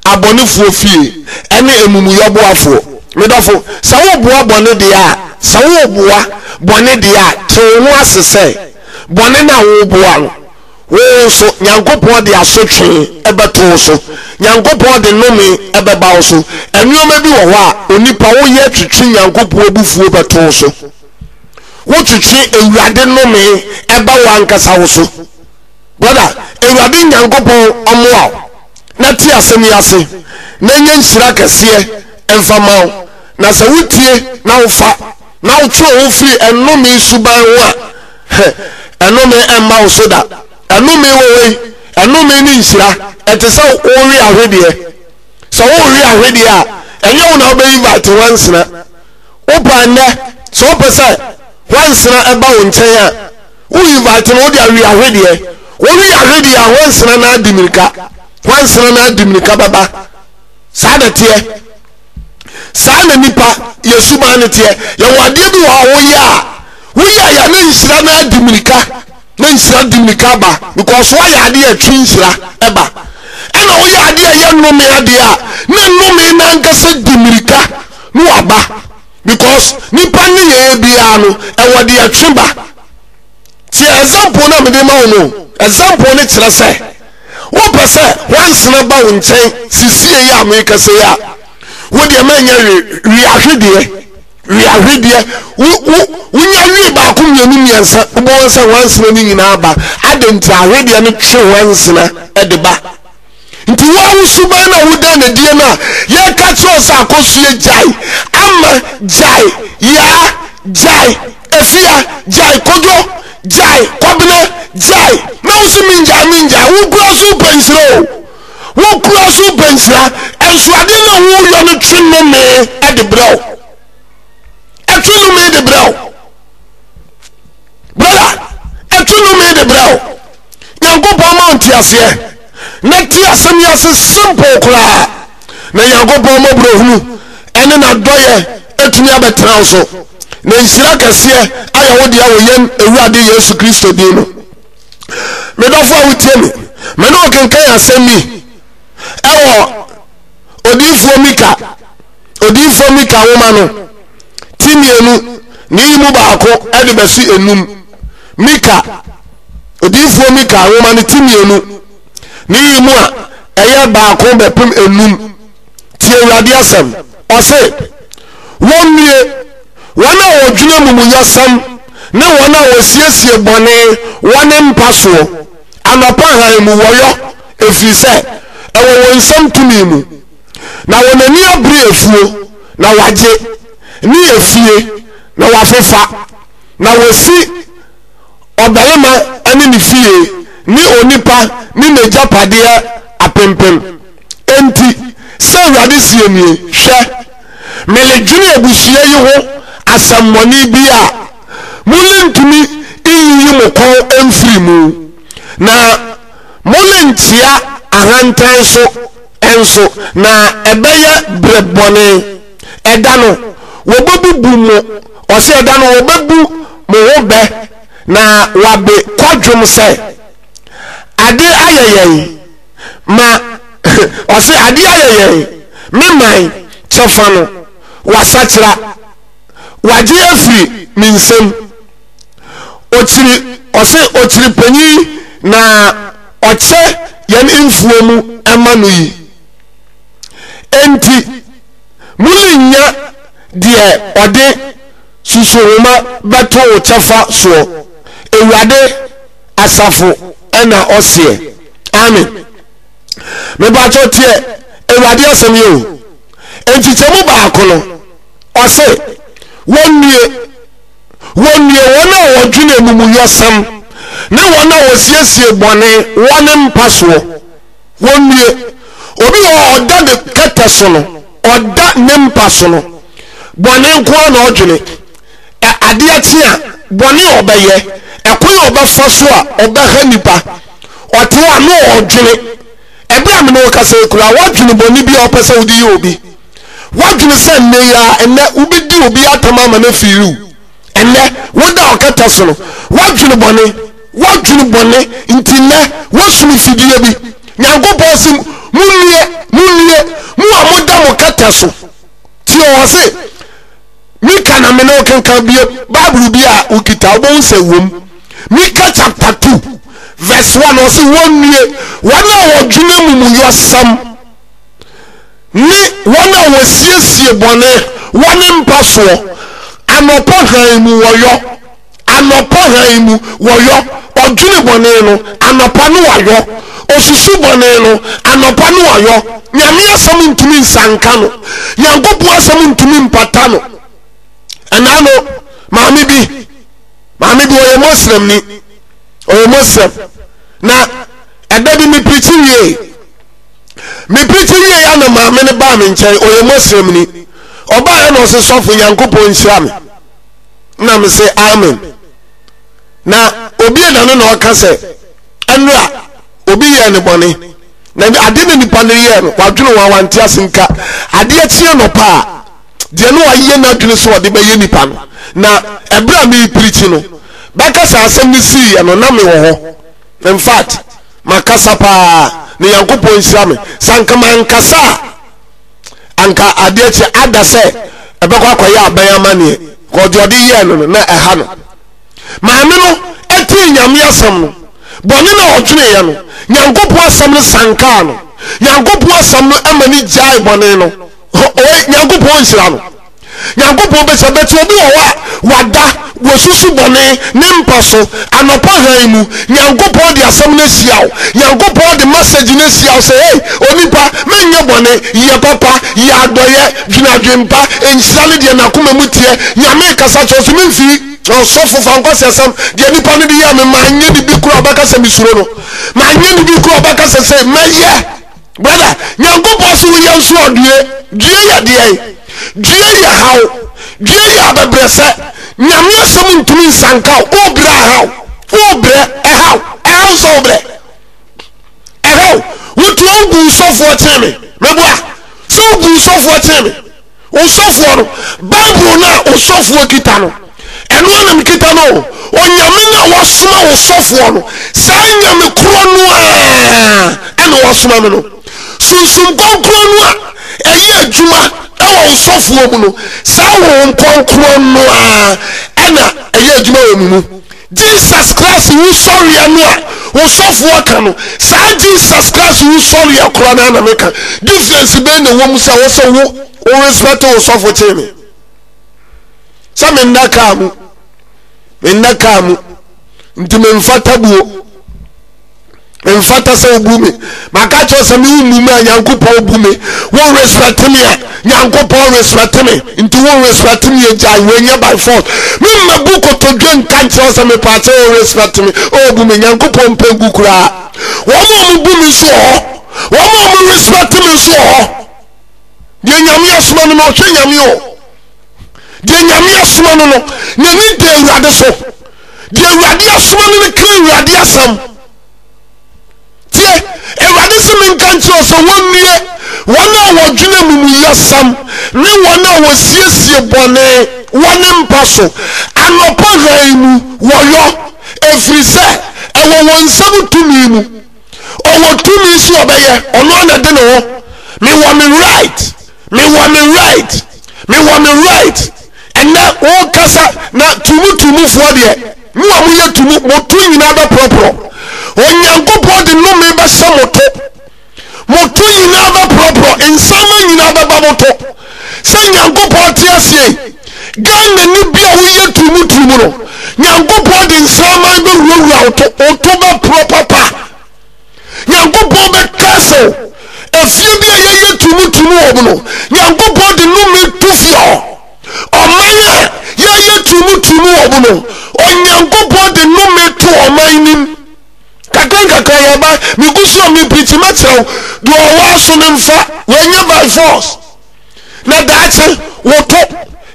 abɔnefoɔ fie ɛne amumuyɔ boafoɔ. Medɔfo, sɛ woboa bɔne deɛ a, sɛ woboa bɔne deɛ a, te wo ho ase sɛ bɔne no a woboa no, Wo nso, Nyankopɔn de asotwe bɛto wo so. Nyankopɔn de nnome bɛba wo so. Nnoɔma bi wɔ hɔ a, onipa woyɛ twetwe Nyankopɔn abufuo bɛto wo so. Wotwetwe Awurade nnome ba wo ankasa wo so. Brother, Awurade Nyankopɔn ɔmmoa wo na te asɛm yi ase na ɛnyɛ nhyira kɛseɛ mfa ma wo. Na sɛ wotie na wofa na wotwe wo ho firi nnome suban ho a, Hɛ, ɛnome mma wo so da. Ɛnome wɔ hɔ yi, ɛnome ne nhyira. Ɛte sɛ worewe ahwedeɛ. Sɛ worewe ahwedeɛ a, ɛnyɛ wo na wobɛ invite nwansena. Wopɛ a nnɛ, sɛ wopɛ sɛ nwansena ɛba wo nkyɛn a, wo invite no wode awe ahwedeɛ. Wowe ahwedeɛ a, nwansena no adi mirika. Nwansena no adi mirika bɛba. Saa na ɛteɛ. Saa na nipa yɛ suban no teɛ. Yɛwɔ adeɛ bi wɔ hɔ a woyɛ a, woyɛ a yɛ na nhyira no adi mirika na nhyira di mirika ba because woayɛ adeɛ a ɛtwe nhyira ɛba. Ɛna woyɛ adeɛ a ɛyɛ nnome adeɛ a na nnome no ankasa di mirika na waba because nipa nneyɛeɛ biara no ɛwɔ deɛ ɛtwe ba. Tie example no a mede ma wo no example no kyerɛ sɛ Wopɛ sɛ nwansena ba wo nkyɛn sisie yi a merekasa yi a, wo deɛ mɛnyɛ hwee, we ahwedeɛ, we ahwedeɛ. Wo, wo, wonya wee baako mmienu mmiɛnsa, wobɛhu sɛ nwansena no nyinaa ba. Adɛn nti ahwedeɛ no twe nwansena de ba? Nti wo a wo suban no a woda no adie no a yɛka kyerɛ wo sɛ akɔsue gyae, ama gyae, yaa gyae, afia gyae, kodwo Gyae, Kwabena, gyae! Na wo se mengyae, mengyae. Wo kura so wopɛ nhyira o. Wo kura so wopɛ nhyira. Nso adeɛ no a woyɔ no twe nnome de brɛ wo. Ɛtwe nnome de brɛ wo. Brother, ɛtwe nnome de brɛ wo. Nyankopɔn ma wo nteaseɛ. Na te asɛm yi ase simple koraa. Na Nyankopɔn mmɔborɔhunu ɛne n'adɔyɛ atumi abɛtena wo so. Na nhyira kɛseɛ ayɛ wo dea wɔ yɛn Awurade Yesu Kristo din mu. Me dɔfo a wotie me, me ne wo kenkan asɛm bi ɛwɔ odiyifoɔ Mika, odiyifoɔ Mika nwoma no ti mmienu ne yi mu baako ɛde bɛsi enum. Mika, odiyifoɔ Mika nwoma no ti mmienu ne yi mu a ɛyɛ baako bɛpem enum. Tie Awurade asɛm. Ɔse, Wɔnnue, wɔn a wɔdwene amumuyɔsɛm ne wɔn a wɔsiesie bɔne wɔ ne mpa soɔ, anɔpa hann mu wɔyɔ, ɛfiri sɛ ɛwɔ wɔn nsam tumi mu. Na wɔn ani abere afuo, na wɔagye, ne efie, na wɔafefa, na wɔsi ɔbarima ne. ne ne fie, ne onipa ne n'agyapadeɛ apempem. Enti, sɛ Awurade seɛ nie, Hwɛ, meredwene abusua yi ho asɛmmɔne bi a morentumi nyiyi mo kɔn mfiri mu, na morenkyea ahantan so nso, na ɛbɛyɛ berɛ bɔne. Ɛda no, wɔbɛbubu mo, ɔse ɛda no wɔbɛbu mo ho bɛ, na wɔabe kwadwom sɛ, Ade ayɛ yɛn ma, ɔse ade ayɛ yɛn, me man kyɛfa no, wɔasakyera, wɔagye afiri me nsam. Ɔkyiri, ɔse ɔkyiri panyin na ɔkyɛ yɛn mfuo mu ma no yi. Enti morennya deɛ ɔde susuhoma bɛto wo kyɛfa soɔ, Awurade asafo na ɔseɛ. Amen. Mepakyɛw teɛ Awurade asɛm yi o. Nkyekyɛmu baako no, ɔse, Wɔnnue, wɔnnue wɔn a wɔdwene amumuyɔsɛm ne wɔn a wɔsiesie bɔne wɔ ne mpa soɔ. Wɔnnue. Obi wɔ hɔ a ɔda ne kɛtɛ so no, ɔda ne mpa so no, bɔne nko ara na ɔdwene. Ɛ, adeɛ kye a, bɔne a ɔbɛyɛ, ɛkwan a ɔbɛfa so a ɔbɛha nnipa, ɔte hɔ a na ɔredwene. Ɛberɛ a me ne wo kasa yi koraa, woadwene bɔne bi a wopɛ sɛ wode yɛ obi. Woadwene sɛ nnɛ yi ara, ɛnnɛ, wobɛdi obi atam ama no afiri wo. Ɛnnɛ, woda ɔkɛtɛ so no, woadwene bɔne. Woadwene bɔne nti nnɛ woasum mfidie bi. Nyankopɔn se, Monnue, monnue, mo a moda mo kɛtɛ so. Tie o, ɔse, Mika na me ne wo kenkan bie Bible bi a wokita, wobɛhu sɛ wom. Mika chapter 2 verse 1, ɔse, Wɔnnue, wɔn a wɔdwene amumuyɔsɛm ne wɔn a wɔsiesie bɔne wɔ ne mpa soɔ, anɔpa hann mu wɔyɔ. Anɔpa hann mu wɔyɔ, ɔdwene bɔne no, anɔpa no wayɔ, ɔsusu bɔne no, anɔpa no wayɔ. Nyame asɛm ntumi nsanka no, Nyankopɔn asɛm ntumi mpata no. Ɛnaa no, maame bi, maame bi ɔyɛ Muslim ni, ɔyɛ Muslim. Na ɛda bi me pirikyi wie, me pirikyi wie ya na maame no baa me nkyɛn, ɔyɛ Muslim ni. Ɔbaa yɛ na ɔse sɔfo Nyankopɔn nhyira me. Na me se amen. Na obi na no na ɔka sɛ ɛnora obi yɛɛ ne bɔne na ade na nipa no yɛɛ no wadwene wɔn a wante ase nka adeɛ kyeɛ nɔpa a deɛ no wayɛ n'adwene sɛ ɔde bɛyɛ nipa no na ɛberɛ a merepirikyi no bɛka sɛ asɛm no siiɛ no na mewɔ hɔ. In fact makasa paa na Nyankopɔn nhyira me sɛ anka mankasa a anka adeɛ kye ada sɛ ɛbɛkɔ akɔyɛ aban amanneɛ kɔ deɛ ɔde yɛɛ no no na ɛha no. Maame no tee Nyame asɛm no, bɔne no a ɔdweneeɛ no, Nyankopɔn asɛm no sankaa no. Nyankopɔn asɛm no ma no gyae bɔne no. Oi, Nyankopɔn nhyira no. Nyankopɔn bɛhyira bɛte obi wɔ hɔ a wada, wasusu bɔne ne mpa so, anɔpa hann mu, Nyankopɔn de asɛm no ahyia wo. Nyankopɔn de message no ahyia wo sɛ, hey, onipa, menyɛ bɔne, yɛ papa, yɛ adɔyɛ, dwene adwempa, nhyira ne deɛ n'akoma mu teɛ. Nyame rekasa kyerɛ wo sɛ, memfii ɔsɔfo fa nkwaseasɛm, deɛ nipa no de yɛɛ me, manyɛ ne bi koraa ɔbɛka sɛ mesuro no, manyɛ ne bi koraa ɔbɛka sɛ sei, mɛyɛ. Brother, Nyankopɔn se woyɛ nso a due. Due yɛ deɛn? Due yɛ haw. Due yɛ abɛbrɛsɛ. Nyame asɛm ntumi nsanka wo. Wobrɛ ahaw. Wobrɛ ɛhaw. Ɛhaw sɛ wobrɛ. Ɛhaw. Wotu wogu sɔfoɔ kyee me. Meboa. Sɛ wogu sɔfoɔ kyee me. Osɔfoɔ no, Bible no a osɔfoɔ kita no, ɛno ara na mekita no o. Onyame no a wasoma osɔfoɔ no, saa Nyame korɔ no ara ɛna wasoma me no. Sunsum Kronkron no a ɛyɛ adwuma ɛwɔ osɔfoɔ mu no, saa Honhom Kronkron no ara ɛna ɛyɛ adwuma wɔ me mu. Jesus Christ wusɔreɛ no a osɔfoɔ ka no, saa Jesus Christ wusɔreɛ korɔ no ara na meka. Difference bɛn na ɛwɔ mu sɛ wo sɛ wo wo respect wo sɔfo kyee me? Sɛ menna kaa mu, menna kaa mu, nti memfata buo. Memfata sɛ wobu me. Maka kyerɛ sɛ me wommu me a Nyankopɔn bu me. Wo respect me a Nyankopɔn respect me. Nti wo respect me agyae, wei nyɛ by force. Me mmabu kotodwe nka nkyerɛ wo sɛ mepaakyɛ o respect me o bu me Nyankopɔn mpɛ ngu koraa. Wɔn a wɔbu me nso wɔ hɔ. Wɔn a wɔn respect me nso wɔ hɔ. Deɛ Nyame asoma no no ɔhwɛ Nyame o. Deɛ Nyame asoma no no n'ani da Awurade so. Deɛ Awurade asoma no no ka Awurade asɛm. Tie, Awurade se menka nkyerɛ wo sɛ wɔnnue wɔn a wɔdwene amumuyɛsɛm ne wɔn a wɔsiesie bɔne wɔ ne mpa so anɔpa hann mu, wɔyɔ, ɛfiri sɛ ɛwɔ wɔn nsam tumi mu. Ɔwɔ tumi sɛ ɔbɛyɛ, ɔno ara na ɛde ne ho. Mewɔ me right, mewɔ me right, mewɔ me right. Ɛnnɛ wokasa na tumutumufoɔ deɛ Mo a moyɛ tu mu, mo to nyinaa bɛporɔporɔ. Onyankopɔn de nnome bɛhyɛ mo to. Mo to nyinaa bɛporɔporɔ, nsaman nyinaa bɛba mo to. Sɛ Nyankopɔn te aseɛ yi, Ghanani bi a woyɛ turumuturumu no, Nyankopɔn de nsaman bɛwurawura wo to, wo to bɛporɔ papa. Nyankopɔn bɛkɛse wo. Efie bi a yɛyɛ turumuturumu wɔ mu no, Nyankopɔn de nnome to fie hɔ. Ɔman a yɛyɛ turumuturumu wɔ mu no, Onyankopɔn de nnome to ɔman no mu. Nkakrankakra yɛba, megu so a mepirikyi mɛkyerɛ wo deɛ ɔwɔ aso no mfa, wɔnyɛ by force. Na daakye woto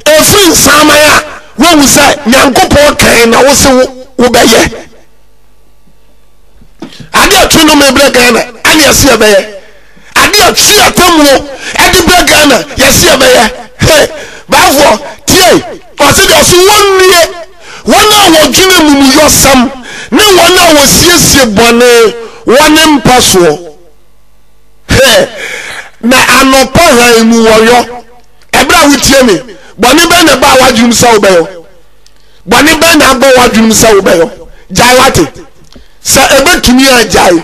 ɛfiri nsaman a wohu sɛ Nyankopɔn kan na wo se wobɛyɛ. Ade a ɛtwe nnome brɛ Ghana ɛne ɛse yɛbɛyɛ. Ade a ɛtwe atemmuo ɛde brɛ Ghana yɛse yɛbɛyɛ. He, baafoɔ, tie, ɔse deɛ ɔse wɔnnue wɔn a wɔdwene amumuyɔsɛm ne wɔn a wɔsiesie bɔne wɔ ne mpa soɔ. He, na anɔpa hann mu wɔyɔ. Ɛberɛ a wotie me, bɔne bɛn na ɛbaa w'adwenem sɛ wobɛyɔ? Bɔne bɛn na abɔ w'adwenem sɛ wobɛyɔ? Gyae wate. Sɛ ɛbɛtumi a gyae.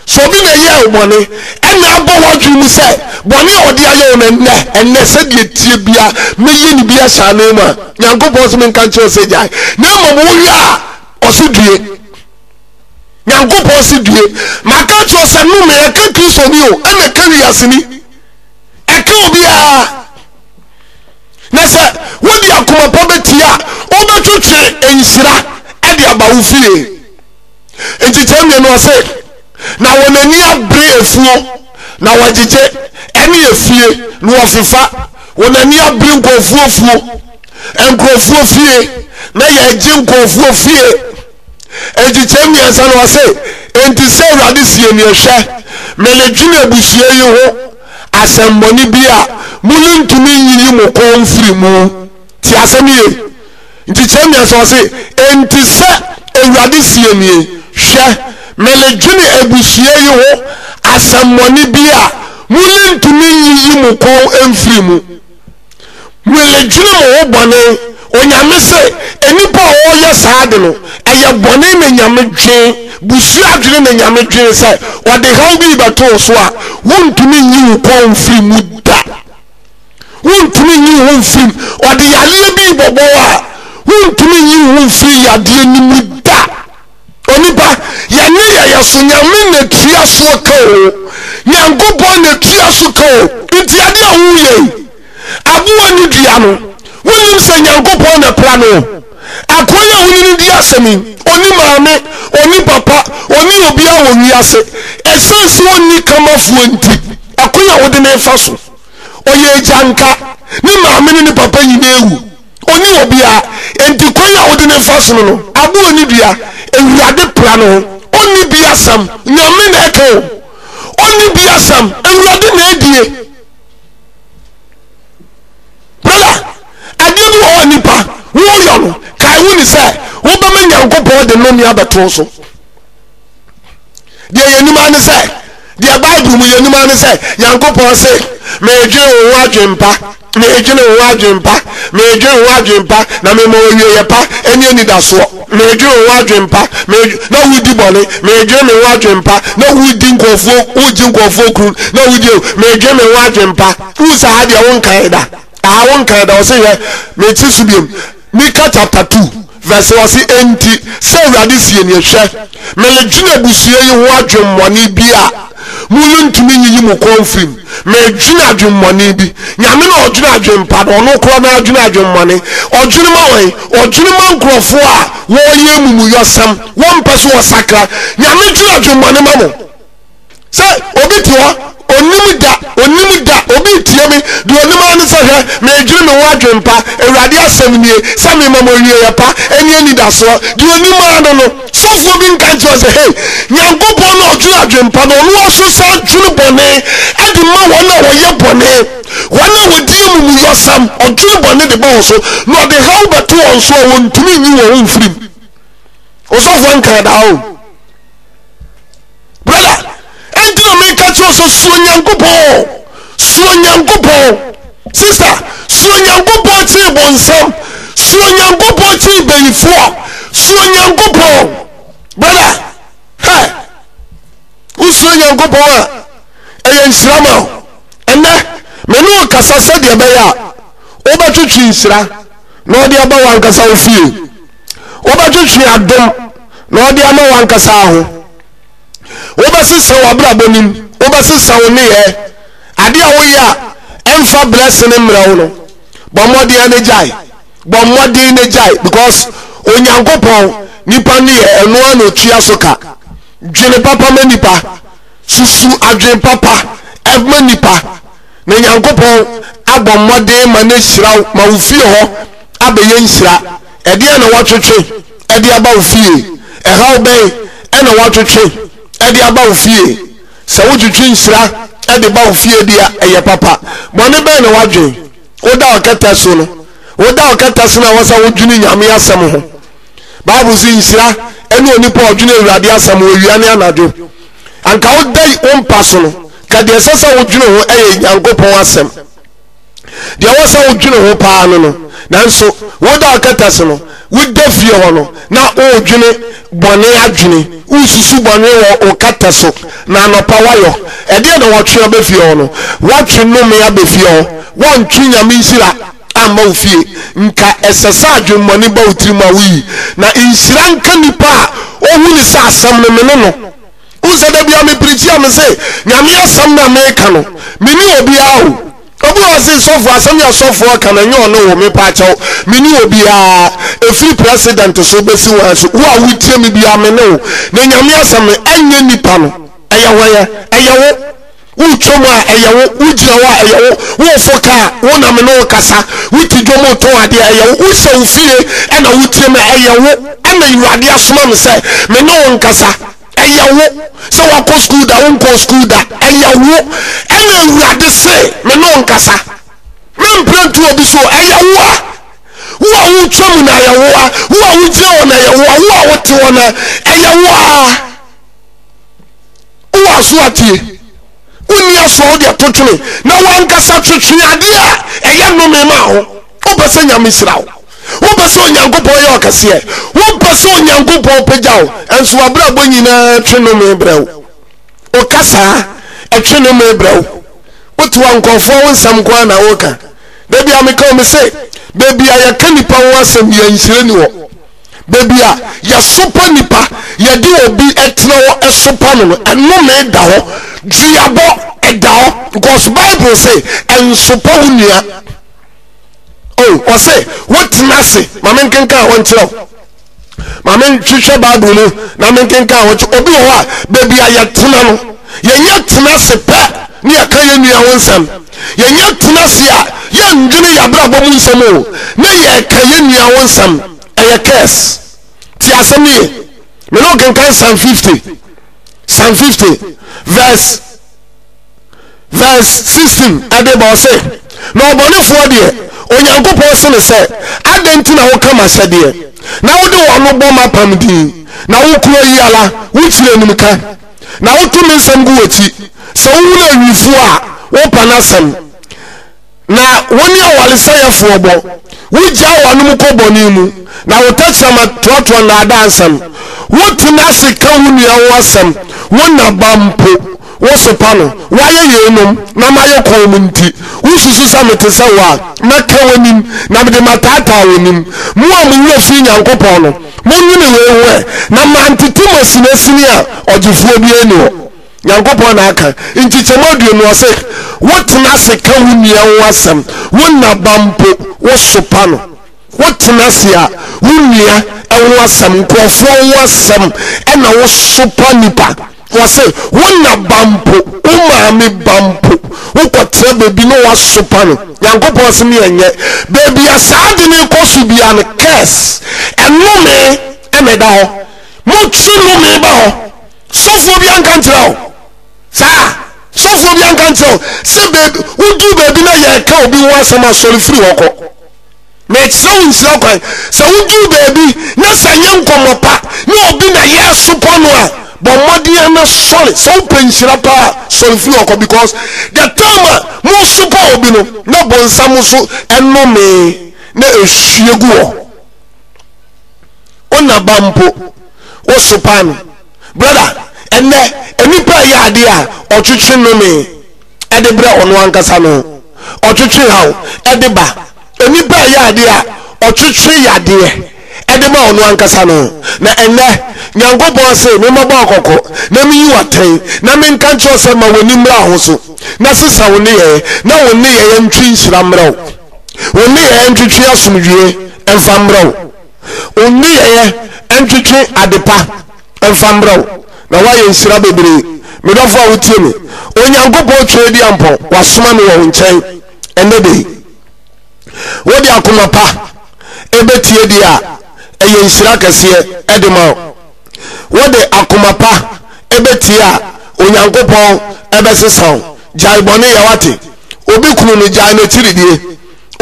Sɛ obi na ɛyɛɛ wo bɔne, ɛna abɔ w'adwene mu sɛ bɔne a ɔde ayɛ wo no ɛnnɛ, ɛnnɛ sɛdeɛ tie bia mɛyɛ ne bi ahyɛ anan mu a, Nyankopɔn se menka nkyerɛ wo sɛ gyae. Na mmom woyɛ a, ɔse due. Nyankopɔn se due. Maka kyerɛ wo sɛ nnome ɛka Kristoni o, ɛna ɛka wiaseni. Ɛka obiara. Na sɛ wode akoma pa bɛtie a, wobɛtwetwe nhyira de aba wo fie. Nkyekyɛm mmienu ɔse, na wɔn ani abere afuo, na wɔgyegye, ɛne efie, na wɔfefa. Wɔn ani abere nkurɔfoɔ afuo, nkurɔfoɔ fie, na yɛgye nkurɔfoɔ fie. Nkyekyɛm mmiɛnsa no ɔse, enti sɛ Awurade sie nie, hwɛ, meredwene abusua yi ho asɛmmɔne bi a morentumi nyiyi mo kɔn mfiri mu. Tie asɛm yie. Nkyekyɛm mmiɛnsa ɔse, Enti sɛ Awurade seɛ nie, Hwɛ, meredwene abusua yi ho asɛmmɔne bi a morentumi nyiyi mo kɔn mfiri mu. Meredwene mo ho bɔne. Onyame se, nnipa a wɔyɛ saa ade no, ɛyɛ bɔne na Nyame dwen, busua adwene na Nyame dwen sɛ ɔde haw bi rebɛto wo so a, wontumi nyi wo kɔn mfiri mu da. Wontumi nyi wo ho mfiri mu. Ɔde yareɛ bi rebɛbɔ wo a, wontumi nyi wo ho mfiri yadeɛ no mu da. Onipa, yɛne yɛyɛ so, Nyame na tua soɔ ka o. Nyankopɔn na tua so ka o. Nti adeɛ a woyɛ yi, aboa ne dua no, wonim sɛ Nyankopɔn na pra no. Akoa yi a wone no di asɛm yi, ɔni maame, ɔni papa, ɔni obiara wɔ wiase. Ɛsiane sɛ ɔnni kamafoɔ nti, ɛkwan a wode no fa so. Ɔyɛ agyanka. Ne maame ne ne papa nyinaa awu. Ɔnni obiara. Enti kwan a wode no fa so no no, aboa ne dua. Awurade pra no ho. Ɔnni bi asɛm. Nyame na ɛka o. Ɔnni bi asɛm. Awurade na adie. Brother, adeɛ bi wɔ hɔ a nipa woyɔ no, kae wo ni sɛ wobɛma Nyankopɔn de nnome abɛto wo so. Deɛ yɛnim ara ne sɛ, deɛ Bible mu yɛnim ara ne sɛ, Nyankopɔn se, meredwene wo ho adwempa, meredwene wo ho adwempa, meredwene wo ho adwempa, na mema wo awieeɛ pa ne anidasoɔ. Meredwene wo ho adwempa, meredwene, na wodi bɔne, meredwene me ho adwempa, na wodi nkurɔfoɔ, wogye nkurɔfoɔ kunu, na wodi, meredwene me ho adwempa. Wohu sɛ ha deɛ wonkae da, aha wonkae da, ɔse hwɛ, mete so biom. Mika chapter 2 verse ɔse, Enti sɛ Awurade sie nie, hwɛ, meredwene abusua yi ho adwemmɔne bi a morentumi nyiyi mo kɔn mfiri mu. Medwene adwemmɔne bi. Nyame na ɔdwene adwempa no, ɔno koraa na adwene adwemmɔne. Ɔdwene ma wɔn, ɔdwene ma nkurɔfoɔ a wɔreyɛ amumuyɔsɛm, wɔmpɛ so wɔsakra. Nyame dwene adwemmɔne ma mo. Sɛ obi te hɔ, onim da, onim da, obi retie me, deɛ onim ara ne sɛ hwɛ, meredwene me ho adwempa, Awurade asɛm nie, sɛ mema mo awieeɛ pa ne anidasoɔ. Deɛ onim ara no no. Sɔfoɔ bi nka nkyerɛ sɛ, hei, Nyankopɔn na ɔdwene adwempa no, ɔno ara nso san dwene bɔne de ma wɔn a wɔyɛ bɔne, wɔn a wɔdi amumuyɔsɛm, ɔdwene bɔne de ba wɔn so, na ɔde haw bɛto wɔn so a wɔntumi nyi wɔn ho mfiri mu. Osɔfoɔ nkaa daa o. Brother, ɛnti na meka kyerɛ sɛ suo Nyankopɔn, suo Nyankopɔn. Sister, suo Nyankopɔn kyee bonsam, suo Nyankopɔn kyee bayifoɔ, suo Nyankopɔn. Brother, hɛ, wosuo Nyankopɔn a, ɛyɛ nhyira ma wo. Ɛnɛ, me ne wo kasa sɛdeɛ ɛbɛyɛ a wobɛtwetwe nhyira na ɔde aba w'ankasa wo fie. Wobɛtwetwe adom na ɔde ama w'ankasa ho. Wobɛsesa w'abrabɔ nim, wobɛsesa wo nneyɛɛ. Ade a woyɛ a ɛmfa blessing mmrɛ wo no, bɔ mmɔden na gyae. Bɔ mmɔden na gyae because Onyankopɔn nipa nneyɛɛ ɛno ara na otua so ka. Dwene papa ma nipa. Susu adwene papa ma nipa. Na Nyankopɔn abɔ mmɔden ma no ahyira wo ma wo fie hɔ abɛyɛ nhyira. Ɛdeɛn na woatwetwe de aba wo fie? Ɛhaw bɛn na woatwetwe de aba wo fie? Sɛ wotwetwe nhyira de ba wo fie de a, ɛyɛ papa. Bɔne bɛn na woadwen? Woda ɔkɛtɛ so no, woda ɔkɛtɛ so no a ɛwɔ sɛ wodwene Nyame asɛm ho. Bible se nhyira ne onipa a ɔdwene Awurade asɛm ho awia ne anadwo. Anka woda wo mpa so no, ka deɛ ɛsɛ sɛ wodwene ho yɛ Nyankopɔn asɛm. Deɛ ɛwɔ sɛ wodwene ho paa no no, nanso woda ɔkɛtɛ so no, woda fie hɔ no, na woredwene bɔne adwene, woresusu bɔne wɔ wo kɛtɛ so, na anɔpa woayɔ. Ɛdeɛn na wɔtwe aba fie hɔ no? Woatwe nnome aba fie hɔ. Woantwe Nyame nhyira amma wo fie. Nka ɛsɛ sɛ adwemmɔne ba wo tirim a woyi. Na nhyira nka nipa a ɔhu ne sɛ asɛm no me ne no. Wohu sɛ da biara me preachi a mese Nyame asɛm no a meka no me ne obiara o. Obi wɔ hɔ se sɔfo asɛm yi a sɔfoɔ ka no ɛnyɛ ɔne wo mepaakyɛw me ne obiara ɛfiri president so bɛsi wɔn so wo a wotie me biara me ne wo na Nyame asɛm no ɛnyɛ nipa no ɛyɛ hwan ɛyɛ wo. Wotwa mu a, ɛyɛ wo. Wogyina hɔ a, ɛyɛ wo. Worefo kaa a, wo na me ne wo kasa. Wote dwom retɔn adeɛ a, ɛyɛ wo. Wohyɛ wo fie na wotie me a, ɛyɛ wo. Ɛna Awurade asoma me sɛ me ne wo nkasa. Ɛyɛ wo. Sɛ woakɔ sukuu da, wonkɔɔ sukuu da, ɛyɛ wo. Ɛna Awurade se me ne wo nkasa. Mempere nto obi so, ɛyɛ wo a. Wo a wotwa mu na ɛyɛ wo a. Wo a wogyina hɔ na ɛyɛ wo a. Wo a wote hɔ na ɛyɛ wo a. Wowɔ aso a tie. Wonni aso a wode ato twene na w'ankasa twetwe adeɛ a ɛyɛ nnome ma ho. Wopɛ sɛ Nyame hyira wo. Wopɛ sɛ Onyankopɔn yɛ ɔkɛseɛ. Wopɛ sɛ Onyankopɔn pagya wo. Ɛnso w'abrabɔ nyinaa twe nnome brɛ wo. Wo kasaa ɛtwe nnome brɛ wo. Wote hɔ a nkurɔfoɔ wo nsɛm nko ara na woka. Da bi a meka wo me se, baabi a yɛka nnipa ho asɛm biara nhyira nni hɔ. Baabi a yɛsopa nnipa, yɛde obi tena hɔ sopa no no, ɛnome da hɔ, duabɔ da hɔ, because Bible se ɛnsopa wo nua. Oh, ɔse wotena ase, ma menkenkan hɔ nkyerɛ wo. Ma menhwehwɛ Bible mu na menkenkan hɔ nkyerɛ. Obi wɔ hɔ a, baabi a yɛtena no, yɛnyɛ tena ase pɛ ne yɛka yɛn nua ho nsɛm. Yɛnyɛ tena ase a, yɛndwene yɛn abrabɔ mu nsɛm o, ne yɛka yɛn nua ho nsɛm. Ɛyɛ curse. Tie asɛm no yie. Me ne wo kenkan Psalm 50. Psalm 50 verse verse 16 ɛde ba ɔse na ɔbɔnefoɔ deɛ Onyankopɔn se ne sɛ adɛn nti na woka m'ahyɛdeɛ na wode w'ano bɔ m'apam din na wokuro yi ara wokyiri animka na woto me nsɛm gu w'akyi sɛ wohunu awifoɔ a wopa n'asɛm Na wo ne awaresɛeɛfoɔ bɔ, wogyaa w'anom kɔ bɔne mu, na wo tɛkyerɛma toatoa nnaadaa nsɛm. Wotena ase ka wo nua ho asɛm, wo na ba mpo, wosopa no. Woayɛ yeinom, na mayɛ komm nti, wosusu sɛ mete sɛ wo a, mɛka w'anim, na mede mataataa w'anim. Mo a mo werɛ firi Nyankopɔn no, monnwene wei ho ɛ, na mantete mo asinasini a ɔgyefoɔ biara nni hɔ. Nyankopɔn na aka. Nkyekyɛmu aduonu ɔse, Wotena ase ka wo nua ho asɛm, wo na ba mpo, wosopa no. Wotena ase a, wo nua ho asɛm, nkurɔfoɔ ho asɛm ɛna wosopa nipa. Wɔse, wo na ba mpo, wo maame ba mpo, wokɔtena baabi na woasopa no. Nyankopɔn se me ɛnyɛ. Baabi a saa ade no rekɔ so biara no, curse, ɛnome ɛna ɛda hɔ. Motwe nnome ba hɔ. Sɔfoɔ bi anka nkyerɛ wo saa? Sɔfoɔ bi anka nkyerɛ wo sɛ baabi woduru baabi na yɛreka obi ho asɛm a sɔre firi hɔ kɔ. Mekyerɛ wo nhyira kwan. Sɛ woduru baabi na sɛ ɛnyɛ nkɔmmɔ pa na obi na yɛresopɔ no a, bɔ mmɔden ara na sɔre. Sɛ wopɛ nhyira paa sɔre firi hɔ kɔ because the time a mosopɔ obi no na bonsam nso ɛnome na ɛhwie gu hɔ. Wo na ba mpo wo sopa no. Brother, ɛnɛ nnipa ɛyɛ adeɛ a ɔtwetwe nnome ɛde brɛ ɔno ankasa no ho. Ɔtwetwe haw ɛde ba. Nnipa ɛyɛ adeɛ a ɔtwetwe yadeɛ ɛde ma ɔno ankasa no ho. Na ɛnɛ Nyankopɔn se memmɔbɔ ɔkɔkɔ na menyi wo atɛn na menka nkyerɛ wo sɛ ma w'ani mmra ho so na sesa wo nneyɛɛ na wo nneyɛɛ ntwe nhyira mmerɛ wo. Wo nneyɛɛ ntwetwe asomdwie mfa mmerɛ wo. Wo nneyɛeɛ ntwetwe adepa mfa mmerɛ wo, na woayɛ nhyira bebree. Me dɔfo a wotie me, Onyankopɔn Tweaduampɔn, wasoma me wɔ wo nkyɛn ɛnnɛ da yi. Wode akoma pa ɛbɛtie deɛ a, ɛyɛ nhyira kɛseɛ de ma wo. Wode akoma pa ɛbɛtie a, Onyankopɔn ɛbɛsesa wo. Gyae bɔne yɛ wate. Obi kunu no, gyae n'akyiridie.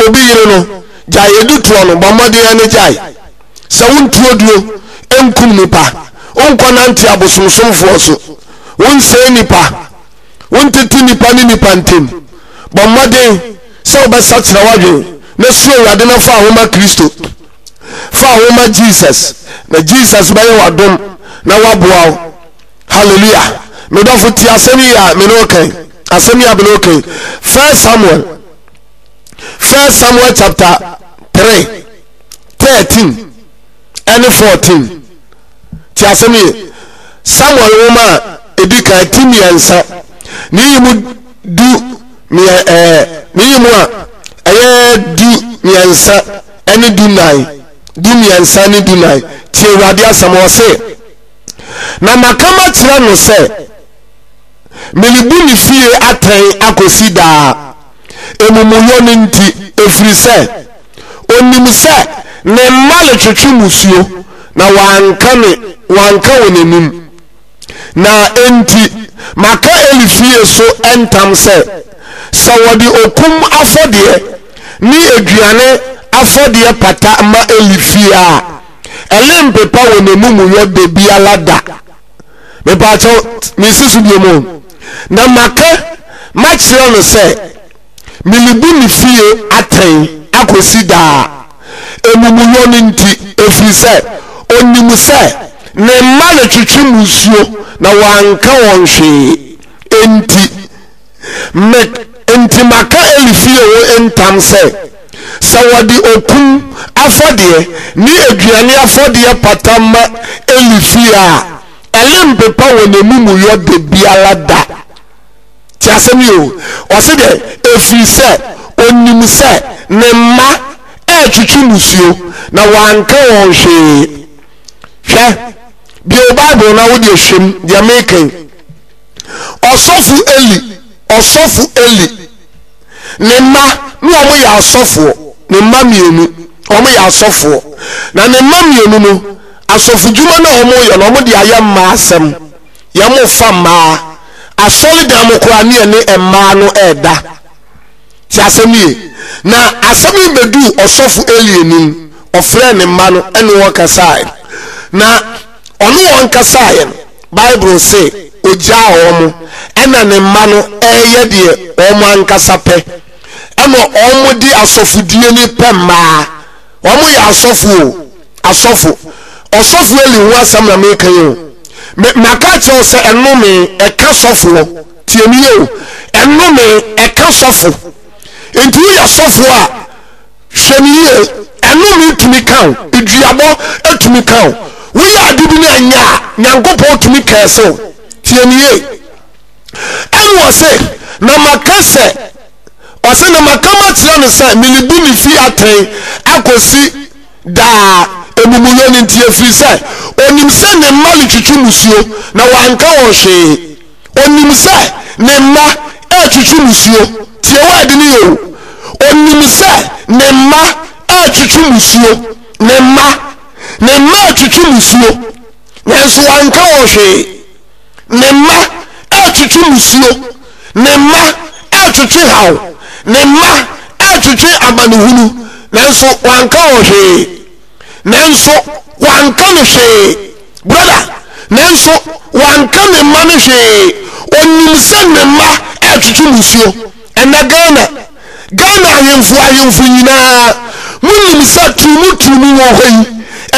Obi yere no, gyae adutoɔ no, bɔ mmɔden ara na gyae. Sɛ wontuo duro nkum nnipa, wonkɔnante abosomsomfoɔ so, wonsɛe nnipa, wontete nnipa ne nnipa ntam. Bɔ mmɔden sɛ wobɛsakyera w'adwene na suro Awurade na fa ho ma Kristo. Fa ho ma Jesus na Jesus bɛyɛ w'adom na waboa wo. Hallelujah. Me dɔfo tie asɛm yi a me ne wo kan. Asɛm yi a me ne wo kan. First Samuel First Samuel chapter 3, 13 ɛne 14. Ti asɛm yie. Samuel nwoma a ɛdi kan ti mmiɛnsa ne yi mu du mmiɛ ɛɛ ne yi mu a ɛyɛ du mmiɛnsa ɛne du nan du mmiɛnsa ne du nan tie Awurade asɛm ɔse na maka makyerɛ no sɛ Merebu ne fie atɛn akɔsi daa, amumuyɔ no nti, ɛfiri sɛ ɔnim sɛ ne mma retwetwe mmusuo, na wanka me, wanka wɔn anim. Na enti maka Eli fie so ntam sɛ, sɛ wɔde okum afɔdeɛ ne aduane afɔdeɛ pata ma Eli fie a, ɛrempepa wɔn amumuyɔ da biara da. Mepaakyɛw, mensi so bio mu. Na maka makyerɛ no sɛ merebu ne fie atɛn akosi daa, amumuyɔ no nti, ɛfiri sɛ ɔnim sɛ ne mma retwetwe mmusuo na wanka wɔn hwee. Enti me enti maka Eli fie ho ntam sɛ, sɛ wɔde okum afɔdeɛ ne aduane afɔdeɛ pata ma Eli fie a, ɛrempepa wɔn amumuyɔ da biara da. Te asɛm yi o. Ɔse dɛ, ɛfiri sɛ ɔnim sɛ ne mma retwetwe mmusuo na wanka wɔn hwee. Hwɛ, bue wo Bible na wodeɛ hwɛ mu deɛ meka yi. Ɔsɔfo Eli, ɔsɔfo Eli, ne mma ne wɔn yɛ asɔfoɔ, ne mma mmienu, wɔn yɛ asɔfoɔ. Na ne mma mmienu no, asɔfodwuma no a wɔyɛ no, wɔde ayɛ mmaa asɛm. Wɔn fa mmaa. Asɔredan mu koraa ne yɛne mmaa no ɛreda. Te asɛm yie. Na asɛm yi bɛduu ɔsɔfo Eli anim. Ɔfrɛɛ ne mma no ɛne wɔn kasaeɛ. Na ɔne wɔn kasaeɛ no, Bible se ogyaa wɔn ɛna ne mma no ɛreyɛ deɛ wɔn ankasa pɛ. Ɛna wɔn de asɔfodie no pɛ mmaa. Wɔn yɛ asɔfo o, asɔfo. Ɔsɔfo Eli ho asɛm na meka yi o. Me, maka akyerɛ wo sɛ ɛnome ɛka sɔfoɔ. Tie me yie o. Ɛnome ɛka sɔfo. Nti woyɛ sɔfo a, Hwɛ no yie, ɛnome tumi ka wo, duabɔ tumi ka wo. Woyɛ ade bi na ɛnyɛ a, Nyankopɔn tumi kɛɛse wo. Tie me yie. wɔ se, na maka sɛ, ɔse na maka makyerɛ no sɛ merebu ne fie atɛn akɔsi daa, amumuyɔ no nti, ɛfiri sɛ ɔnim sɛ ne mma retwitwi musuo, na wanka wɔn hwee. Ɔnim sɛ ne mma retwitwi musuo. Tie word no yɛ o. Ɔnim sɛ ne mma retwitwi musuo. Ne mma, ne mma retwitwi musuo, nanso wanka wɔn hwee. Ne mma retwetwe musuo, ne mma retwetwe haw, ne mma retwetwe amanehunu, nanso wanka wɔn hwee. Nanso wanka no hwee. Brother, nanso wanka ne mma no hwee. Onim sɛ ne mma retwetwe musuo. Ɛnɛ Ghana, Ghana ahemfo ahemfo nyinaa, monim sɛ turumu turumu wɔ hɔ yi,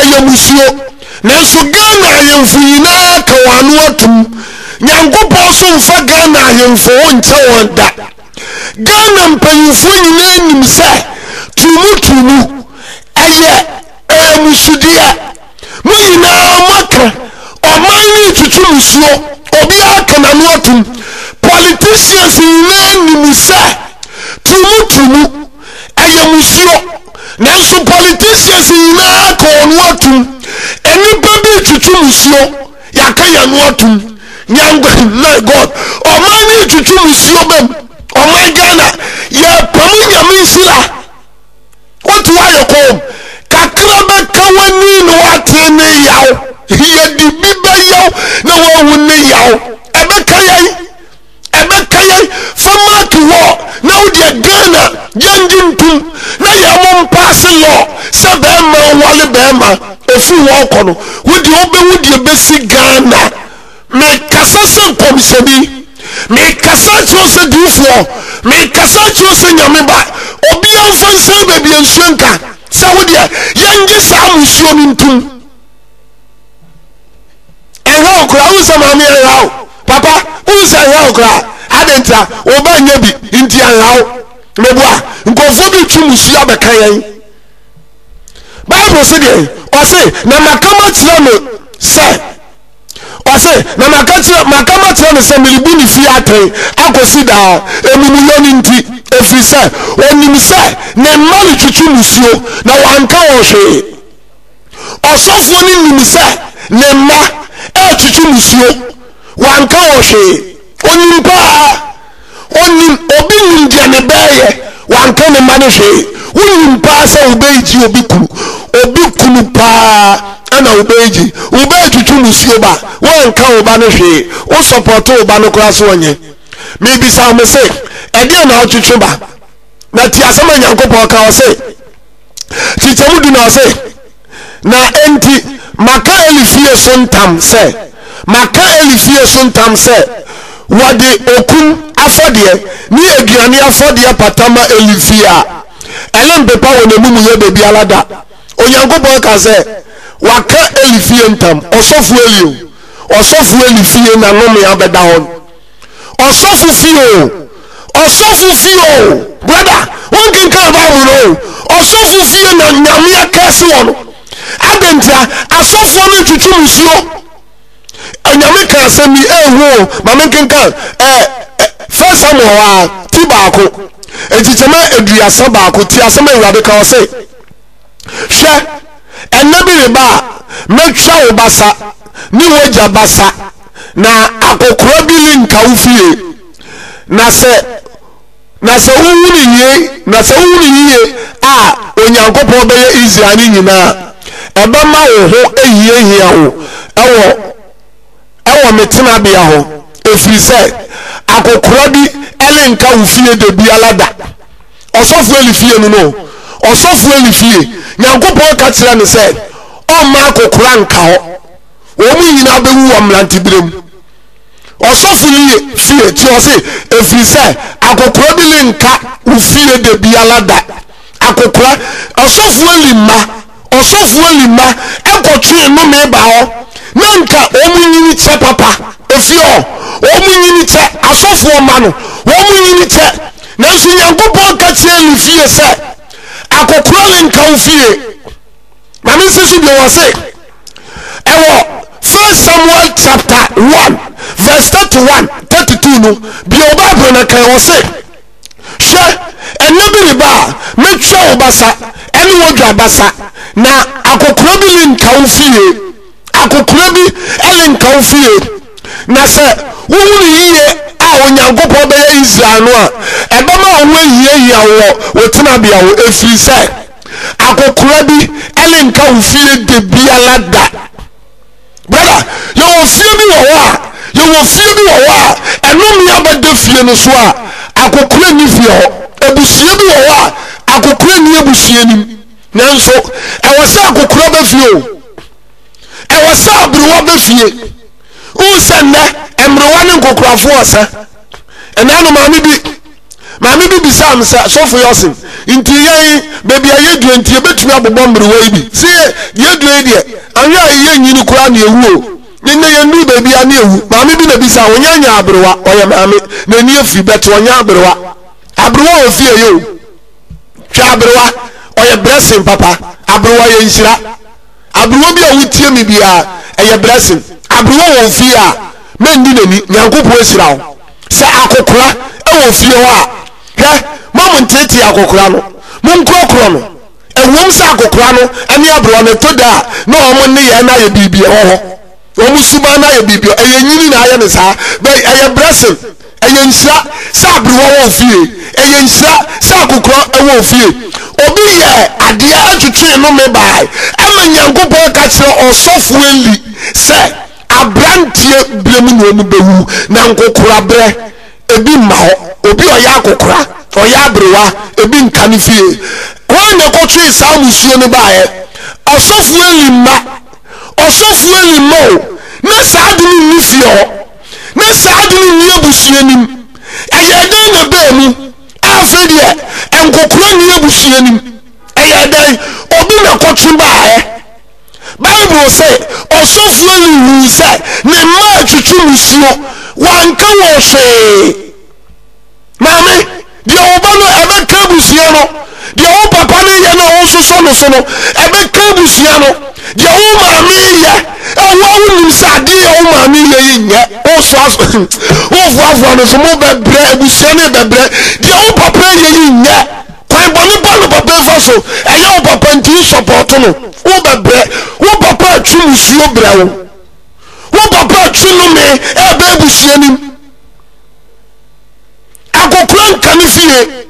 ɛyɛ musuo. Nanso Ghana ahemfo nyinaa ka wɔn ano atum. Nyankopɔn so mfa Ghana ahemfo ho nkyɛ wɔn da. Ghana mpanyinfoɔ nyinaa nim sɛ turumu turumu ɛyɛ ɛyɛ musudeɛ. Mo nyinaa moaka ɔman no retwitwi musuo. Obiara ka n'ano atum. Politicians nyinaa nim sɛ turumu turumu ɛyɛ musuo. Nanso politicians nyinaa ka wɔn ano atum. Nnipa bi retwitwi musuo. Yɛaka yɛn ano atum. Nyanko my God. Ɔman no retwitwi musuo bam. Ɔman Ghana yɛpam Nyame nhyira. Wote hɔ ayɛ komm. Kakra bɛka w'ani na woate ne yaw. Yɛde bi bɛyɛw na woahu ne yaw. Ɛbɛka yɛn. Ɛbɛka yɛn. Fa mark wɔ na wo deɛ Ghana yɛngye ntum na yɛn mo mpaase law sɛ bɛrima nwale bɛrima ɛfiri hɔ kɔ no wo deɛ wobɛhu deɛ bɛsi Ghana. Mekasa sɛ nkɔmhyɛni, mekasa kyerɛ wo sɛ diyifoɔ, mekasa kyerɛ wo sɛ Nyame ba. Obiara mfa nsan baabi a nsuo nka sɛ wo deɛ yɛngye saa musuo no ntum. Ɛnha wo koraa, wohu sɛ maame ɛnha wo, papa wohu sɛ ɛnha wo koraa, adɛn ntia, wo ba nyɛ bi nti ɛnha wo. Meboa, nkurɔfoɔ bi retwe musuo abɛka yɛn. Bible se deɛ, ɔse na maka makyerɛ no sɛ Ɔse, na maka kyerɛ, maka makyerɛ no sɛ merebu ne fie atɛn akɔsi daa, amumuyɔ no nti, ɛfiri sɛ ɔnim sɛ ne mma retwitwi musuo, na wanka wɔn hwee. Ɔsɔfoɔ no nim sɛ ne mma retwitwi musuo, wanka wɔn hwee. Ɔnim paa. Ɔnim, obi nim deɛ ne ba reyɛ, wanka ne mma no hwee. Wonim paa sɛ wo ba regye obi kunu, obi kunu paa ɛna wo ba regye. Wo ba retwitwi musuo ba, woanka wo ba no hwee, wo sɔpɔto wo ba no koraa so ɔnyɛ. Mebisa wo mese, ɛdeɛn na wotwetwe ba? Na tie asɛm a Nyankopɔn ka, ɔse, kyekyɛmu du na ɔse, Na enti maka Eli fie so ntam sɛ, maka Eli fie so ntam sɛ, wɔde okum afɔdeɛ ne aduane afɔdeɛ pata ma Eli fie a, ɛrempepa wɔn amumuyɛ da biara da. Onyankopɔn ka sɛ, waka Eli fie ntam, ɔsɔfo Eli o, ɔsɔfo Eli fie na nnome abɛda hɔ. Ɔsɔfo fie o, ɔsɔfo fie o, brother, wonkenkan Bible no o, ɔsɔfo fie na Nyame akɛse wɔ no. Adɛn ntia? Asɔfoɔ no ntwitwi musuo. Nyame ka asɛm bi ehu o, ma menkenkan ɛ First Samuel a ti baako, nkyekyɛmu 31, ti asɛm a Awurade ka ɔse, Hwɛ, ɛnna bi reba a mɛtwa wo basa ne w'agya basa, na akɔkoraa bi renka wo fie. Na sɛ na sɛ wohunu yie na sɛ wohunu yie a Onyankopɔn bɛyɛ Israel no nyinaa, ɛbɛma wo ho ahiahia wo ɛwɔ ɛwɔ me tenabea hɔ, ɛfiri sɛ akɔkoraa bi renka wo fie da biara da. Ɔsɔfo Eli fie no no, ɔsɔfo Eli fie, Nyankopɔn ka kyerɛ no sɛ ɔmma akɔkora nka hɔ. Wɔn nyinaa bɛwu wɔ mmeranteberɛ mu. Ɔsɔfo Eli fie, ti ɔse, ɛfiri sɛ akɔkora bi renka wo fie da biara da. Akɔkora, ɔsɔfo Eli mma, Ɔsɔfo Eli mma kɔtwee nnome baa hɔ, na anka wɔn nyini kyɛ papa. Efie hɔ, wɔn nyini kyɛ, asɔfoɔ mma no, wɔn nyini kyɛ. Nanso Nyankopɔn ka kyerɛɛ Eli fie sɛ, Akɔkora renka wo fie. Ma me nsi so bio, ɔse, ɛwɔ First Samuel chapter 1 verse 31, 32. 22 no, bue wo Bible na kan, ɔse, Hwɛ, nna bi reba a mɛtwa wo basa ne w'odwan basa, na akɔkoraa bi renka wo fie, akɔkoraa bi renka wo fie. Na sɛ wohunu yiye a Onyankopɔn bɛyɛ Israel no a, ɛbɛma wo ho ahiahia wo wɔ wo tenabea hɔ, ɛfiri sɛ akɔkoraa bi renka wo fie da biara da. Brother, yɛwɔ fie bi wɔ hɔ a, yɛwɔ fie bi wɔ hɔ a, ɛnome abɛda fie no so a, akokora nni fie hɔ. Abusua bi wɔ hɔ a, akokora nni abusua nim. Nanso, ɛwɔ sɛ akokora bɛ fie o. Ɛwɔ sɛ aberewa bɛ fie. Wohu sɛ nnɛ, mmerewa ne nkokorafoɔ ɔsa. Ɛnna no maame bi Maame bi bisaa me sɛ, Sɔfo Yɔsen, nti yɛn baabi a yɛdua nti yɛbɛtumi abobɔ mmerewa yi bi? Sɛ yɛdua yi deɛ, anhwɛ a yɛnyini koraa na yɛwu o. Nnɛ yɛnnuru baabi a na yɛwu. Maame bi na bisaa, ɔnyɛ nyɛ aberewa, ɔyɛ maame, n'ani afiri bɛte ɔnyɛ aberewa. Aberewa wɔ fie yɛ o. Hwɛ aberewa, ɔyɛ blessing papa. Aberewa yɛ nhyira. Aberewa bi a wotie me biara, ɛyɛ blessing. Aberewa wɔ fie a, mɛndi n'ani. Nyankopɔn ahyira wo. Sɛ akokora wɔ fie hɔ a, hwɛ, mma mo nteetee akokora no, monkorɔkorɔ no. Ɛwom sɛ akokora no ne aberewa no, ɛtɔ da a na wɔn nneyɛe no ayɛ biribi ɛwɔ hɔ, wɔn suban no ayɛ biribi, ɛyɛ nyini na ayɛ no saa, but ɛyɛ blessing, ɛyɛ nhyira sɛ aberewa wɔ fie, ɛyɛ nhyira sɛ akokora wɔ fie. Obi yɛɛ adeɛ ɛtwetwee nnome bae, ɛma Nyankopɔn ka kyerɛ ɔsɔfo Eli sɛ, Aberanteɛ berɛ mu na wɔn bɛwu, na nkokora berɛ, ebi mma hɔ. Obi a ɔyɛ akokora, ɔyɛ aberewa, ebi nka ne fie. Hwan na ɛkɔtwee saa mmusuo no baeɛ? Ɔsɔfoɔ Eli mma. Ɔsɔfoɔ Eli mma o, na saa ade no nni fie hɔ. Na saa ade no nni abusua no mu. Ɛyɛɛ dɛn na ɛbaa mu? Afei deɛ, nkokora nni abusua no mu. Ɛyɛɛ dɛn? Obi na ɛkɔtwe baeɛ. Bible se, Ɔsɔfo Eli huu sɛ ne mma retwetwe mmusuo, wanka wɔn hwee. Maame, deɛ wo ba no ɛbɛka abusua no, deɛ wo papa no yɛ no a wososɔ no so no, ɛbɛka abusua no. Deɛ wo maame yɛ, ɛwɔ a wonim sɛ adeɛ yɛ wo maame yɛ yi nyɛ, wofoafoa no so, mobɛbrɛ, abusua no bɛbrɛ. Deɛ wo papa yɛ yi nyɛ. Kwan bɔne ba no papa fa so ɛyɛ wo papa nti wo sɔpɔto no wo bɛbrɛ wo papa atwi musuo brɛ wo wo papa atwi nome ɛbɛ abusua nim akokora nka ne fie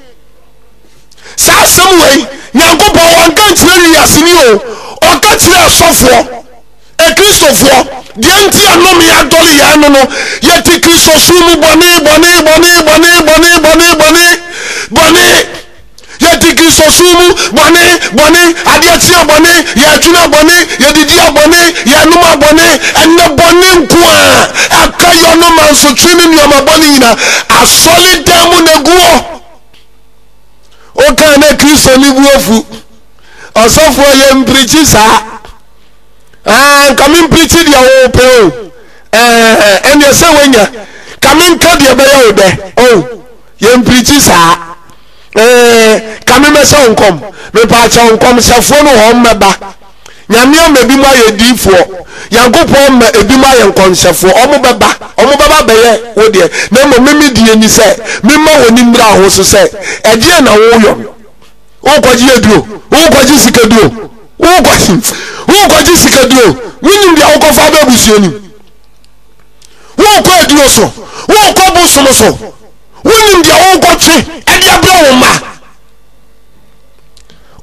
saa asɛm wei nyankopɔn wanka nkyerɛ wiase ni o ɔka kyerɛ asɔfoɔ Akristofoɔ, deɛ nti a nnome adɔre yɛn no no, yɛte Kristosom mu bɔne, bɔne, bɔne, bɔne, bɔne, bɔne, bɔne, bɔne. Yɛte Kristosom mu bɔne, bɔne, adeɛ kye a bɔne, yɛadwene a bɔne, yɛdidi a bɔne, yɛnom a bɔne, ɛnnɛ bɔne nko a ɛka yɔ no mansotwe ne nneɛma bɔne nyina asɔredan mu na ɛguɔ. Wokaa na Kristoni bu afu. Ɔsɔfoɔ yɛ mpirikyi saa. Ah, nka me mpirikyi deɛ wopɛ o. Ɛɛ, ɛnneɛ sɛ woanya. Ka me nka deɛ ɛbɛyɛ wo dɛ. O, yɛ mpirikyi saa. Ɛɛ, ka me mɛhyɛ wo nkɔm. Mepaakyɛw nkɔmhyɛfoɔ no wɔn mmɛba. Nyame ama ebi mu ayɛ diifoɔ. Nyankopɔn ama ebi mu ayɛ nkɔmhyɛfoɔ. Wɔn bɛba. Wɔn bɛba bɛyɛ wo deɛ. Na mmom me me deɛ ni sɛ, memma wɔn ani mmra ho so sɛ, ɛdeɛn na woyɔ no? Wokɔgye aduro, wokɔgye sikaduro, wokɔgye wokɔgye sikaduro. Wonim deɛ wokɔfa aba abusua nim. Wokɔ aduro so, wokɔ bosom so. Wonim deɛ wokɔtwe ɛde abrɛ wo mma.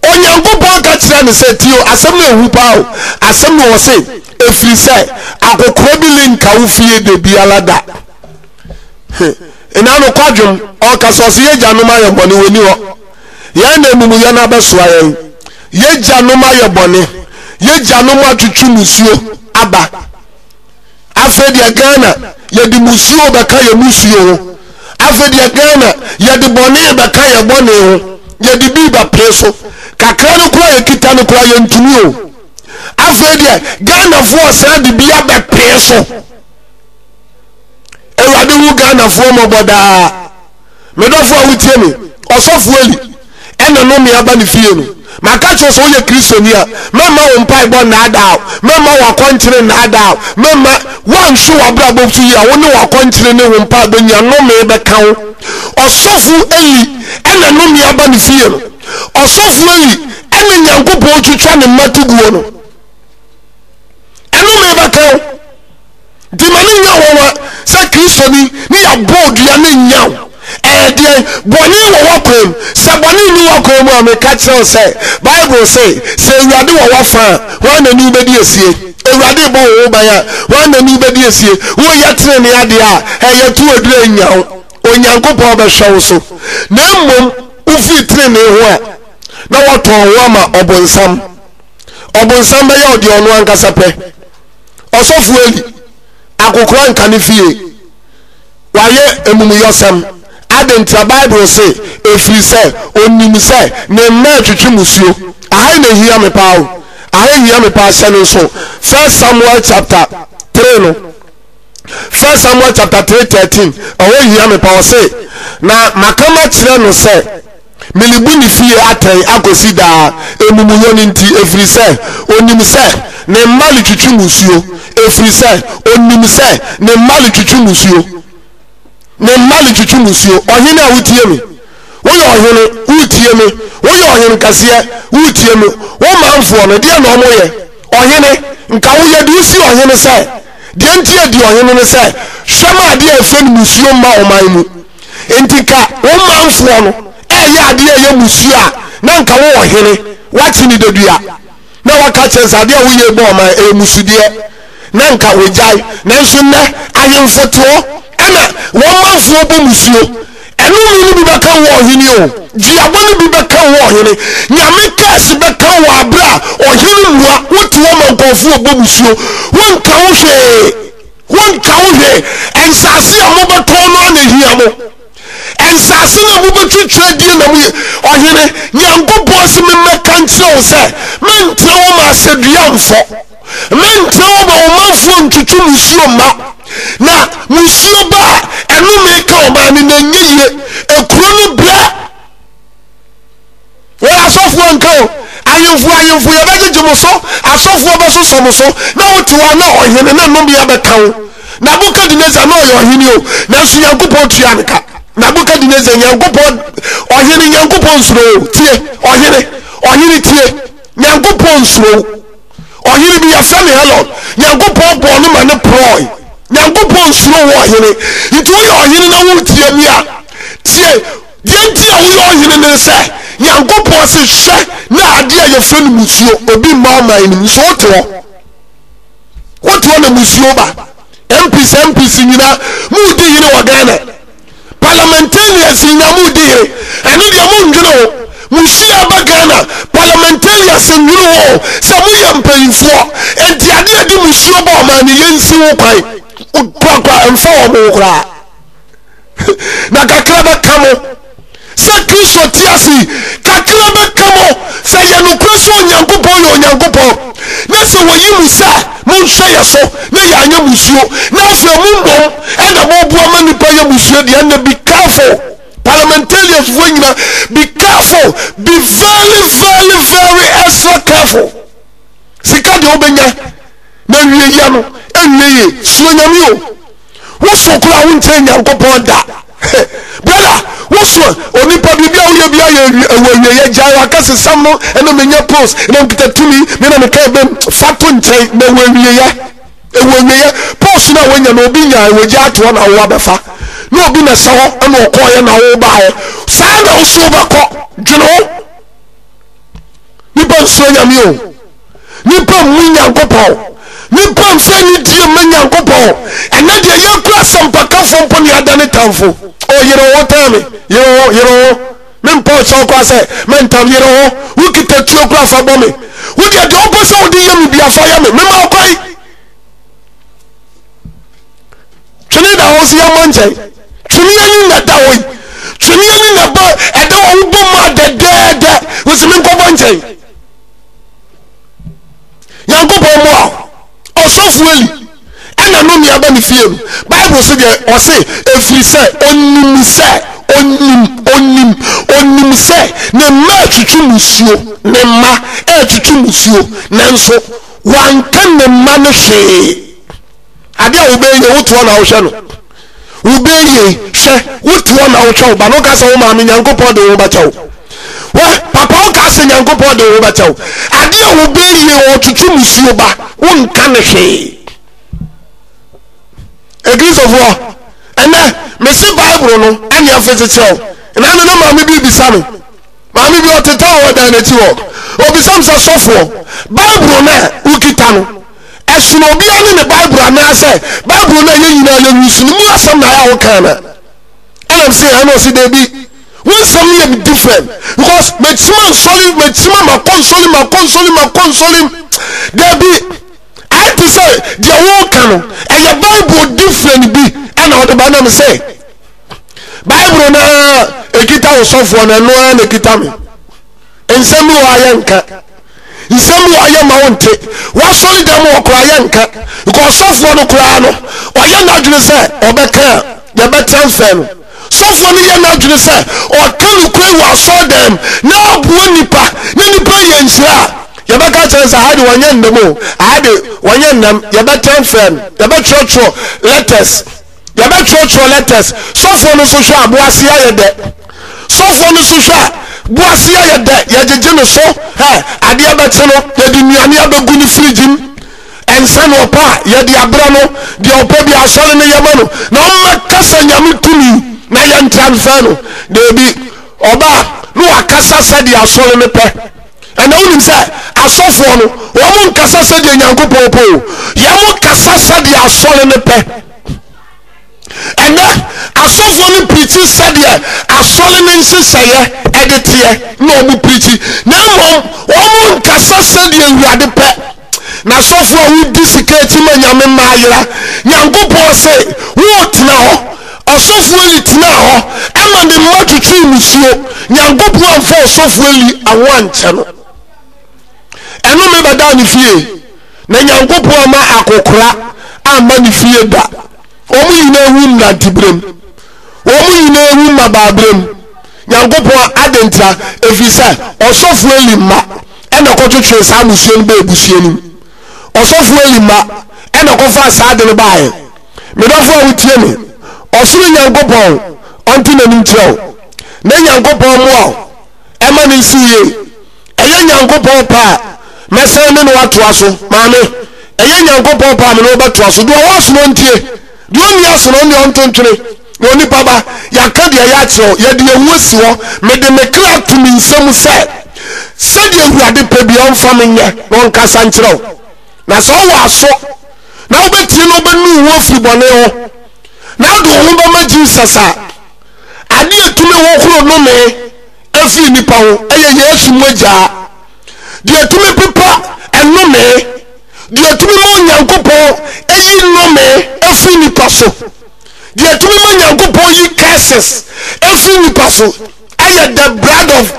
Onyankopɔn ka kyerɛ no sɛ tio asɛm no ehu paa o. Asɛm no wɔ se ɛfiri sɛ akokora bi lenka wo fie da biara da. Ɛna no kwadwom ɔkasa ɔse yɛgyanom ayɛ bɔne wɔni hɔ. Yɛn na amumuyɛ no abɛsoa yɛn. Y'agyanom ayɛ bɔne. Y'agyanom atwetwe musuo aba. Afei deɛ Ghana, yɛde musuo bɛka yɛn musuo ho. Afei deɛ Ghana, yɛde bɔne bɛka yɛn bɔne ho. Yɛde bi bɛpee so. Kakra no koraa yɛkita no koraa yɛntumi o. Afei deɛ Ghanafoɔ san de bi abɛpee so. Awurade hu Ghanafoɔ mmɔbɔ daa. Me dɔfo a wotie me, ɔsɔfo Eli ɛna nnome aba ne fie no. Maka kyerɛ wo sɛ woyɛ Kristoni a, mɛmma wo mpaebɔ nnaadaa wo, mɛmma w'akɔnkyene nnaadaa wo, mɛmma woanhwɛ w'abrabɔ so yie a, wo ne w'akɔnkyene ne wo mpaebɔ nyinaa nnome bɛka wo. Ɔsɔfo Eli ɛna nnome aba ne fie no. Ɔsɔfo Eli ɛna Nyankopɔn twitwa ne mma to guo no. Ɛnome bɛka wo. Nti ma no nyɛ nwanwa sɛ Kristoni ne yɛabɔ odua no nnya wo. Ɛyɛ deɛn? Bɔne wɔ w'akwan mu. Sɛ bɔne nni w'akwan mu a, meka kyerɛ wo sɛ, Bible se, sɛ Awurade wɔ w'afa a, hwan na ne wo bɛdi asie? Awurade rebɔ wo ho ban a, hwan na ne wo bɛdi asie? Woreyɛ tenenee adeɛ a, ɛyɛ to aduru annya wo. Onyankopɔn bɛhwɛ wo so. Na mmom wofiri tenenee ho a, na woatɔn wo ho ama ɔbonsam. Ɔbonsam bɛyɛ wo deɛ ɔno ankasa pɛ. Ɔsɔfo Eli, akokora nka ne fie. Wayɛ amumuyɔsɛm. Adɛn ntia? Bible se, ɛfiri sɛ ɔnim sɛ ne mma retwetwe mmusuo. Aha yi na ɛhia me paa o. Aha yi hia me paa, hyɛ no nso. First Samuel chapter 3 no. First Samuel chapter 3 13. Ɛhɔ hia me paa. Ɔse, na maka makyerɛ no sɛ, Merebu ne fie atɛn akɔsi daa, amumuyɔ no nti, ɛfiri sɛ ɔnim sɛ ne mma retwetwe mmusuo, ɛfiri sɛ ɔnim sɛ ne mma retwetwe mmusuo. Ne mma retwetwe mmusuo. Ɔhene a wotie me, woyɛ ɔhene, woretie me, woyɛ ɔhene kɛseɛ, woretie me, wo manfoɔ no, deɛ na wɔyɛ? Ɔhene, nka woyɛ de wosi ɔhene sɛ, deɛ nti adi ɔhene no sɛ, hwɛ ma adeɛ a ɛfɛ no mmusuo mma ɔman mu. Enti nka wo manfoɔ no ɛreyɛ adeɛ a ɛyɛ musuo a, na nka wo ɔhene, woakye ne dadua, na woaka kyerɛ sɛ adeɛ a woyɛ bɔ ɔman ɛyɛ musudeɛ, na nka wɔgyae. Nanso nnɛ, ahemfo te hɔ ɛna wɔn manfoɔ bɔ musuo. Ɛnome no bi bɛka wo ɔhene o, duabɔ no bi bɛka wo ɔhene, Nyame kɛse bɛka wo aberɛ a ɔhene mmua, wote hɔ ma nkurɔfoɔ bɔ musuo, wonka wo hwee. Wonka ho hwee. Nsase a mobɛtɔn no ara na ehia mo. Nsase no a mobɛtwitwa adie na moyɛ. Ɔhene, Nyankopɔn se memmɛka nkyerɛ wo sɛ, mentena hɔ ma asɛdua mfɔ. Mentena hɔ ma ɔmanfoɔ ntwitwi musuo mma. Na musuo ba a, ɛnome ka ɔman no na ɛnyɛ yie. Ekuro no brɛ. Wɔyɛ asɔfoɔ nka o, ahemfo ahemfo yɛbɛgyegye mo so, asɔfoɔ bɛsosɔ mo so, na wote hɔ a na ɔhene na nnome abɛka wo. Nabukadnezar na ɔyɛ ɔhene o, nanso Nyankopɔn tua no ka. Nabukadnezar Nyankopɔn ɔhene Nyankopɔn nsuro o, tie ɔhene ɔhene tie Nyankopɔn nsuro wo. Ɔhene bi yɛfrɛ no Helon, Nyankopɔn bɔɔ no ma no porɔe. Nyankopɔn nsuro wo ɔhene, nti woyɛ ɔhene na woretie me a, tie. Deɛ nti a woyɛ ɔhene ne sɛ, Nyankopɔn se, Hwɛ na adeɛ a yɛfrɛ no musuo, obi mma ɔman no mu, nso wote hɔ. Wote hɔ na musuo ba. MPs, MPs nyina, modi hene wɔ Ghana. Parliamentarians nyina modi hene. Ɛno deɛ mondwene ho. Musuo aba Ghana, parliamentarians nwene ho sɛ moyɛ mpanyinfoɔ. Enti adeɛ a ɛde musuo ba ɔman no, yɛnsi ho kwan. Korakora, ɛmfa wɔn ho koraa. na kakra bɛka mo sɛ Kristo te ase yi, kakra bɛka mo sɛ yɛ nokorɛ sɛ Onyankopɔn yɛ Onyankopɔn, na sɛ wɔyi mo sɛ monhwɛ yɛ so na yɛanyɛ musuo, na afei mo mmom ɛna moboa ma nnipa yɛ musuo deɛ, ɛnna be careful. Parliamentarians foɔ nyina be careful, be very very very extra careful. Sika deɛ wobɛnya na wie yɛ no ɛnwie yie. Suro Nyame o. Woso koraa wonkyɛn Nyankopɔn da. Brother, woso onipa biribi a woyɛ bi ayɛ ɛwɔ awieɛ gyae wakɛsesɛm no ɛna menya post ɛna mekita tumi me na meka ɛbɛm fa to nkyɛn na ɛwɔ awieɛ ɛwɔ awieɛ post no a woanya no obi nyaa ɛwɔ gya atoɔ na wo abɛfa na obi na ɛsɛ hɔ ɛna ɔkɔɔyɛ na wo baeɛ saa na wo so wobɛkɔ dwene ho nipa nsuro Nyame o. Nipa mmu Nyankopɔn. Nipa mfa anidie mma Nyankopɔn. Ɛnɛ deɛ yɛkura asɛmpakafoɔ mpo ne adane tamfo. O yere wo ho tan me. Yere wo ho, yere wo ho. Mempɛ ɔkyɛw koraa sɛ mɛntam. Yere wo ho. Wokita tuo koraa fa bɔ me. Wo deɛ deɛ wopɛ sɛ wode yɛ me bia fa yɛ me. Mema wo kwan. Twene da hɔ nso yɛmmɔ nkyɛn. Twene ani na ɛda hɔ yi. Twene ani na ɛbɔ ɛda hɔ wobɔ mu a dɛdɛɛdɛ. Wosi menkɔbɔ nkyɛn. Nyankopɔn mmoa wo. Ɔsɔfo Eli ɛna nnome aba ne fie no. Bible so deɛ ɔse ɛfiri sɛ ɔnim sɛ ɔnim ɔnim ɔnim sɛ ne mma atwitwi musuo. Ne mma ɛretwetwe musuo, nanso wanka ne mma no hwee. Adeɛ a wobɛyɛ yie, wote hɔ na wohwɛ no. Wobɛyɛ yie, hwɛ, wote hɔ na wohwɛ wo ba no, woka sɛ wo maame Nyankopɔn de wo ho bɛkyɛ wo. Wɛ, papa woka sɛ Nyankopɔn de wo ho bɛkyɛ wo. Adeɛ a wobɛyɛ yie, ɔtwetwe musuo ba, wonka ne hwee. Akristofoɔ, ɛnɛ, mese Bible no ɛne afese kyerɛ wo. Ɛna no na maame bi bisa me. Maame bi ɔtetɛ wɔ dan n'akyi hɔ. Obisa me sɛ sɔfoɔ, Bible no a wokita no, ɛsono obiara ne ne Bible anaasɛ Bible no a yɛn nyinaa yɛ use no mu asɛm na ayɛ a woka ana? Ɛna me se ɛna ɔse dabi. Wo nsɛm no yɛ me different because mekyima nsɔre mekyima makɔ nsɔre makɔ nsɔre makɔ nsɔre dabi ayɛ te sɛ deɛ woka no ɛyɛ Bible different bi ɛna ɔde ba na me sɛ Bible no a ɛkita wo sɔfoɔ no ɛno ara na ɛkita me. Nsɛm bi wɔ a yɛnka. Nsɛm bi wɔ a yɛmma wo nte. W'asɔre dɛm wɔ koraa yɛnka. Because sɔfoɔ no koraa no, ɔyɛ n'adwene sɛ ɔbɛka a, yɛbɛ transfer no. Sɔfoɔ no yɛ n'adwene sɛ ɔka nokorɛ wɔ asɔre dɛm na aboa nipa na nipa yɛ nhyira a, yɛbɛka kyerɛ no sɛ aha de wɔnyɛ nnam o, aha de wɔnyɛ nnam, yɛbɛ transfer no, yɛbɛtwerɛtwerɛ letters. Yɛbɛtwerɛtwerɛ letters. Sɔfoɔ no nso hwɛ a, boase ayɛ dɛ. Sɔfoɔ no nso hwɛ a, boase ayɛ dɛ. Yɛgyegye no so. Hɛ, adeɛ bɛkye no, yɛde nnuane abɛgu ne fridge mu. Nsa na ɔpɛ a, yɛde abrɛ no. Deɛ ɔpɛ bi asɔre no yɛma no. Na ɔmmɛkasa Nyame tumi na yɛntransfer no. Daabi, ɔba a, na wakasa sɛdeɛ asɔre no pɛ. Ɛnna wonim sɛ asɔfoɔ no, wɔn nkasa sɛdeɛ Nyankopɔn pɛ o. Yɛn kasa sɛdeɛ asɔre no pɛ. Ɛnnɛ, asɔfoɔ no pirikyi sɛdeɛ asɔre no nhyehyɛeɛ ɛde teɛ na wɔn pirikyi, na mmom wɔn nkasa sɛdeɛ Awurade pɛ. Na asɔfoɔ a wodi sika akyi ma Nyame mma ayera, Nyankopɔn se, woretena hɔ. Ɔsɔfoɔ Eli tenaa hɔ ɛma ne mma twetwee musuo. Nyankopɔn amfa ɔsɔfoɔ Eli ho ankyɛ no. Ɛnome bɛdaa ne fie. Na Nyankopɔn amma akokora amma ne fie da. Wɔn nyinaa wu mmeranteberem. Wɔn nyinaa wu mmabaaberem. Nyankopɔn ade ntia, ɛfiri sɛ ɔsɔfoɔ Eli mma ɛna ɛkɔtwetwee saa mmusua no baa abusua no mu. Ɔsɔfoɔ Eli mma ɛna ɛkɔfaa saa ade no baeɛ. Me dɔfoɔ a wotie me, ɔsoro Nyankopɔn ɔnte n'anim nkyerɛ wo, na Nyankopɔn mmoa wo ɛma no nsi wo yie. Ɛyɛ Nyankopɔn pɛ a, mɛsan me ne wo atoa so. Maame, ɛyɛ Nyankopɔn pɛ a, me ne wo bɛtoa so. Deɛ ɔwɔ aso no ɔntie, deɛ ɔnni aso no ɔno deɛ ɔnto ntwene. Na onipa ba, yɛaka deɛ ɛyɛ akyerɛ wo, yɛde yɛn ho asi hɔ. Mede me kra to me nsam sɛ, sɛdeɛ Awurade pɛ biara ɔmfa me nyɛ na ɔnkasa nkyerɛ wo. Na sɛ ɔwɔ aso na wobɛtie na wobɛnu wo ho afiri bɔne ho na wode wo ho bɛma Jesus a, adeɛ a ɛtumi hohoro nnome firi nnipa ho yɛ Yesu mogyaa. Deɛ ɛtumi pepa nnome, deɛ ɛtumi ma Onyankopɔn yi nnome firi nnipa so, deɛ ɛtumi ma Nyankopɔn yi curses firi nnipa so ɛyɛ the blood of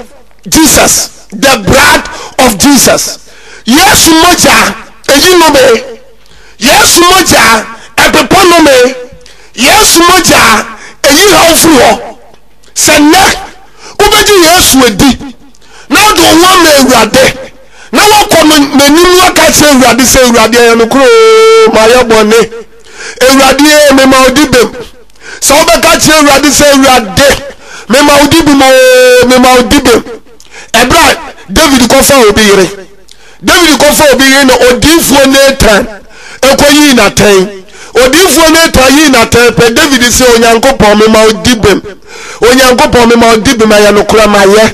Jesus, the blood of Jesus. Yesu mogyaa ɛyi nnome, Yesu mogyaa ɛpepa nnome, Yesu mogyaa ɛyi haw firi hɔ. Sɛ nnɛ wobɛgye Yesu adi na wode wo ho ama Awurade na woakɔ no n'anim na woaka kyerɛ Awurade sɛ, Awurade ɛyɛ nokorɛ oo, mayɛ bɔne. Awurade ee, mema wo di bem. Sɛ wobɛka kyerɛ Awurade sɛ, Awurade, mema wo di bem oo, mema wo di bem. Ɛberɛ a David kɔfaa obi yere, David kɔfaa obi yere na odiyifoɔ Natan ɛkɔyii no atɛn. Odiyifoɔ Natan yii no atɛn pɛ, David se, Onyankopɔn, mema wo di bem. Onyankopɔn, mema wo di bem, ɛyɛ nokorɛ, mayɛ.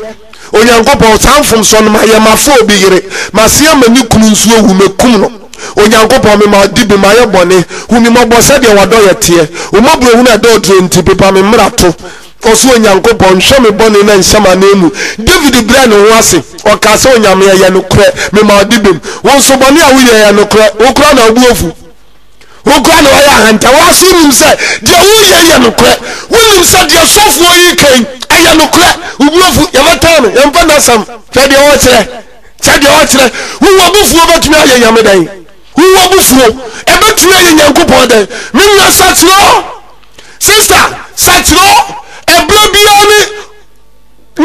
Onyankopɔn, saa mfomsoɔ no mayɛ, mafa obi yere, mase ama ne kunu nso awu, mɛkum no. Onyankopɔn, mema wo di bem, mayɛ bɔne. Hu me mmɔbɔ sɛdeɛ w'adɔeɛ teɛ. Wo mmɔborɔhunu a ɛdɔɔ duro nti, pepa me mmarato. Ɔse, Onyankopɔn, nhwɛ me bɔne na nhyɛ m'ananmu. David brɛɛ ne ho ase. Ɔkaa sɛ, Onyame, ɛyɛ nokorɛ, mema wo dibem. Wo nso, bɔne a woyɛ yɛ nokorɛ. Wo koraa na wo bo afu. Wo koraa na woayɛ ahantan. Wo ara nso wonim sɛ deɛ woyɛ yɛ nokorɛ. Wonim sɛ deɛ sɔfoɔ yi reka yi, ɛyɛ nokorɛ. Wo bo afu. Yɛbɛtan no. Yɛmfa n'asɛm. Hwɛ deɛ ɔrekyerɛ. Hwɛ deɛ ɔrekyerɛ. Wo w'abufuo bɛtumi ayɛ Nyame dɛn? Wo w'abufuo, ɛbɛtumi ayɛ Nyankopɔn dɛn? Me nua, sakyera o. Sister, sakyera o. Ɛberɛ biara ne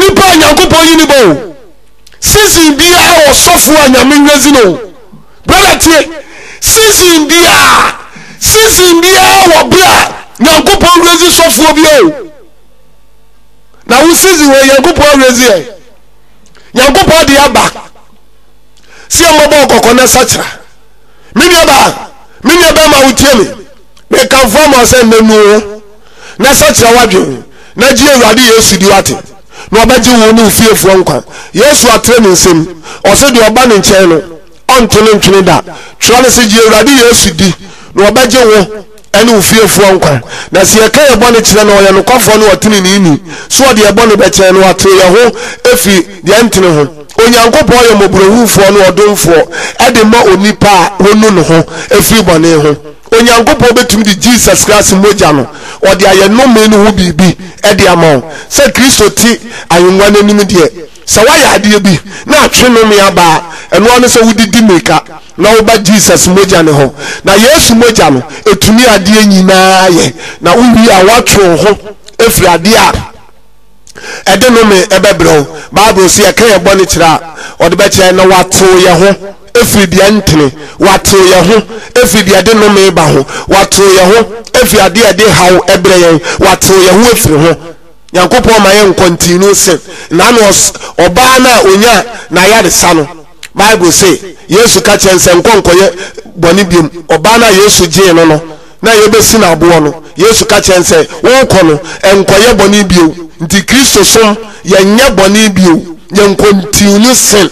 nipa a Nyankopɔn yi ne bɔ o. Season bi. sɔfoɔ a Nyame raise no. Brother tie, season biara, season biara wɔ berɛ a Nyankopɔn raise sɔfoɔ bi o. Na wo season wɔ Nyankopɔn raise yɛ. Nyankopɔn de aba. Sɛ yɛmmɔbɔ ɔkɔkɔ na sakyera. Me nua baa, me nua bɛrima wotie me. Mekamfo ama wo sɛ nnɛ nu wo ho na sakyera w'adwene na gye Awurade Yesu di wate na ɔbɛgye wo ne wo fiefoɔ nkwa. Yesu atrɛ ne nsam, ɔse deɛ ɔba ne nkyɛn no ɔnto no ntwene da. Twerɛ no se gye Awurade Yesu di na ɔbɛgye wo ne wo fiefoɔ nkwa. Na sɛ yɛka yɛn bɔne kyerɛ no a, ɔyɛ nokwafoɔ ne ɔteneneeni sɛ ɔde yɛn bɔne bɛkyɛ yɛn na watew yɛn ho afiri deɛ ɛntene ho. Onyankopɔn yɛ mmɔborɔhunufoɔ ne ɔdomfoɔ de ma onipa a wɔnu ne ho firi bɔne ho. Onyankopɔn bɛtumi de Jesus Christ mogya no, ɔde ayɛ nnome no ho biribi de ama wo. Sɛ Kristo te ahengua no anim deɛ, sɛ woayɛ adeɛ bi na atwe nnome aba a, ɛno ara ne sɛ wode di mmirika na woba Jesus mogya no hɔ. Na Yesu mogya no, ɛtumi adeɛ nyinaa yɛ. Na wowie a, woatwe wo ho afiri adeɛ a ɛde nnome bɛbrɛ wo. Bible se yɛka yɛn bɔne kyerɛ a, ɔde bɛkyɛ yɛn na watew yɛn ho afiri deɛ ɛntene, watew yɛn ho afiri deɛ ɛde nnome ba ho, watew yɛn ho afiri adeɛ a ɛde haw brɛ yɛn, watew yɛn ho afiri ho. Nyankopɔn ma yɛn nkɔntinu se na ano ɔbaa no a ɔnya n'ayaresa no, Bible se Yesu ka kyerɛ no sɛ nkɔ nkɔyɛ bɔne biom. Ɔbaa no a Yesu gyee no no, na yɛbɛsi no aboɔ no, Yesu ka kyerɛɛ no sɛ, Worekɔ no, nkɔyɛ bɔne bio. Nti Kristosom, yɛnyɛ bɔne bio, yɛncontinue sin.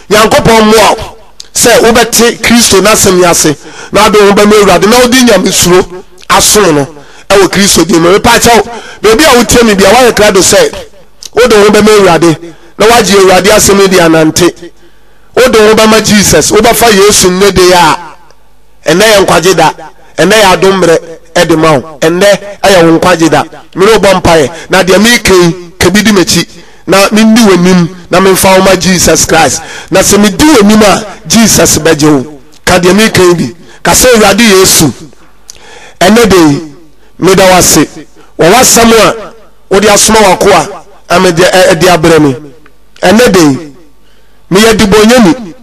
Nyankopɔn mmoa wo sɛ wobɛte Kristo n'asɛm yi ase na wode wo ho bɛma Awurade na wode nyamesuro asom no wɔ Kristo din mu. Mepaakyɛw, baabi a wotie me bia, woayɛ krado sɛ wode wo ho bɛma Awurade na woagye Awurade asɛm yi de anante. Wode wo ho bɛma Jesus, wobɛfa Yesu nnɛ de a Ɛnnɛ yɛ nkwagye da. Ɛnnɛ yɛ adom mmerɛ de ma wo. Ɛnnɛ yɛ wo nkwagye da. Me ne wo bɔ mpaeɛ. Na deɛ mereka yi, ka bi di m'akyi. Na menni w'anim na memfa wo ma Jesus Christ. Na sɛ medi w'anim a, Jesus bɛgye wo. Ka deɛ mereka yi bi. Ka sɛ, Awurade Yesu, ɛnnɛ da yi, meda wo ase wɔ w'asɛm a wode asoma w'akoa ama de abrɛ me. Ɛnnɛ da yi, meyɛ debɔnyɛni.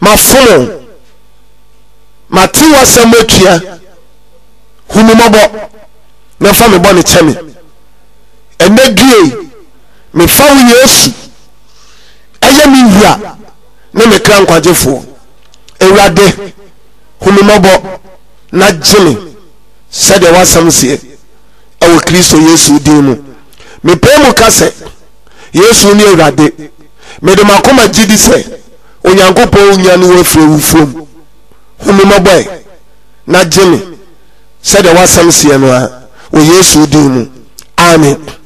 Mafom wo. Mate w'asɛm atua. Hu me mmɔbɔ na fa me bɔne kyɛ me. Ɛnnɛ due yi, mefa wo Yesu ɛyɛ me wura ne me kra nkwagyefoɔ. Awurade, hu me mmɔbɔ na gye me sɛdeɛ w'asɛm seɛ ɛwɔ Kristo Yesu din mu. Mepae mu ka sɛ, Yesu ne Awurade. Mede m'akoma gye di sɛ Onyankopɔn nyane wo afiri awufoɔ mu. Hu me mmɔbɔ ɛ, na gye me sɛdeɛ w'asɛm seɛ no ara, wɔ Yesu din mu. Amen.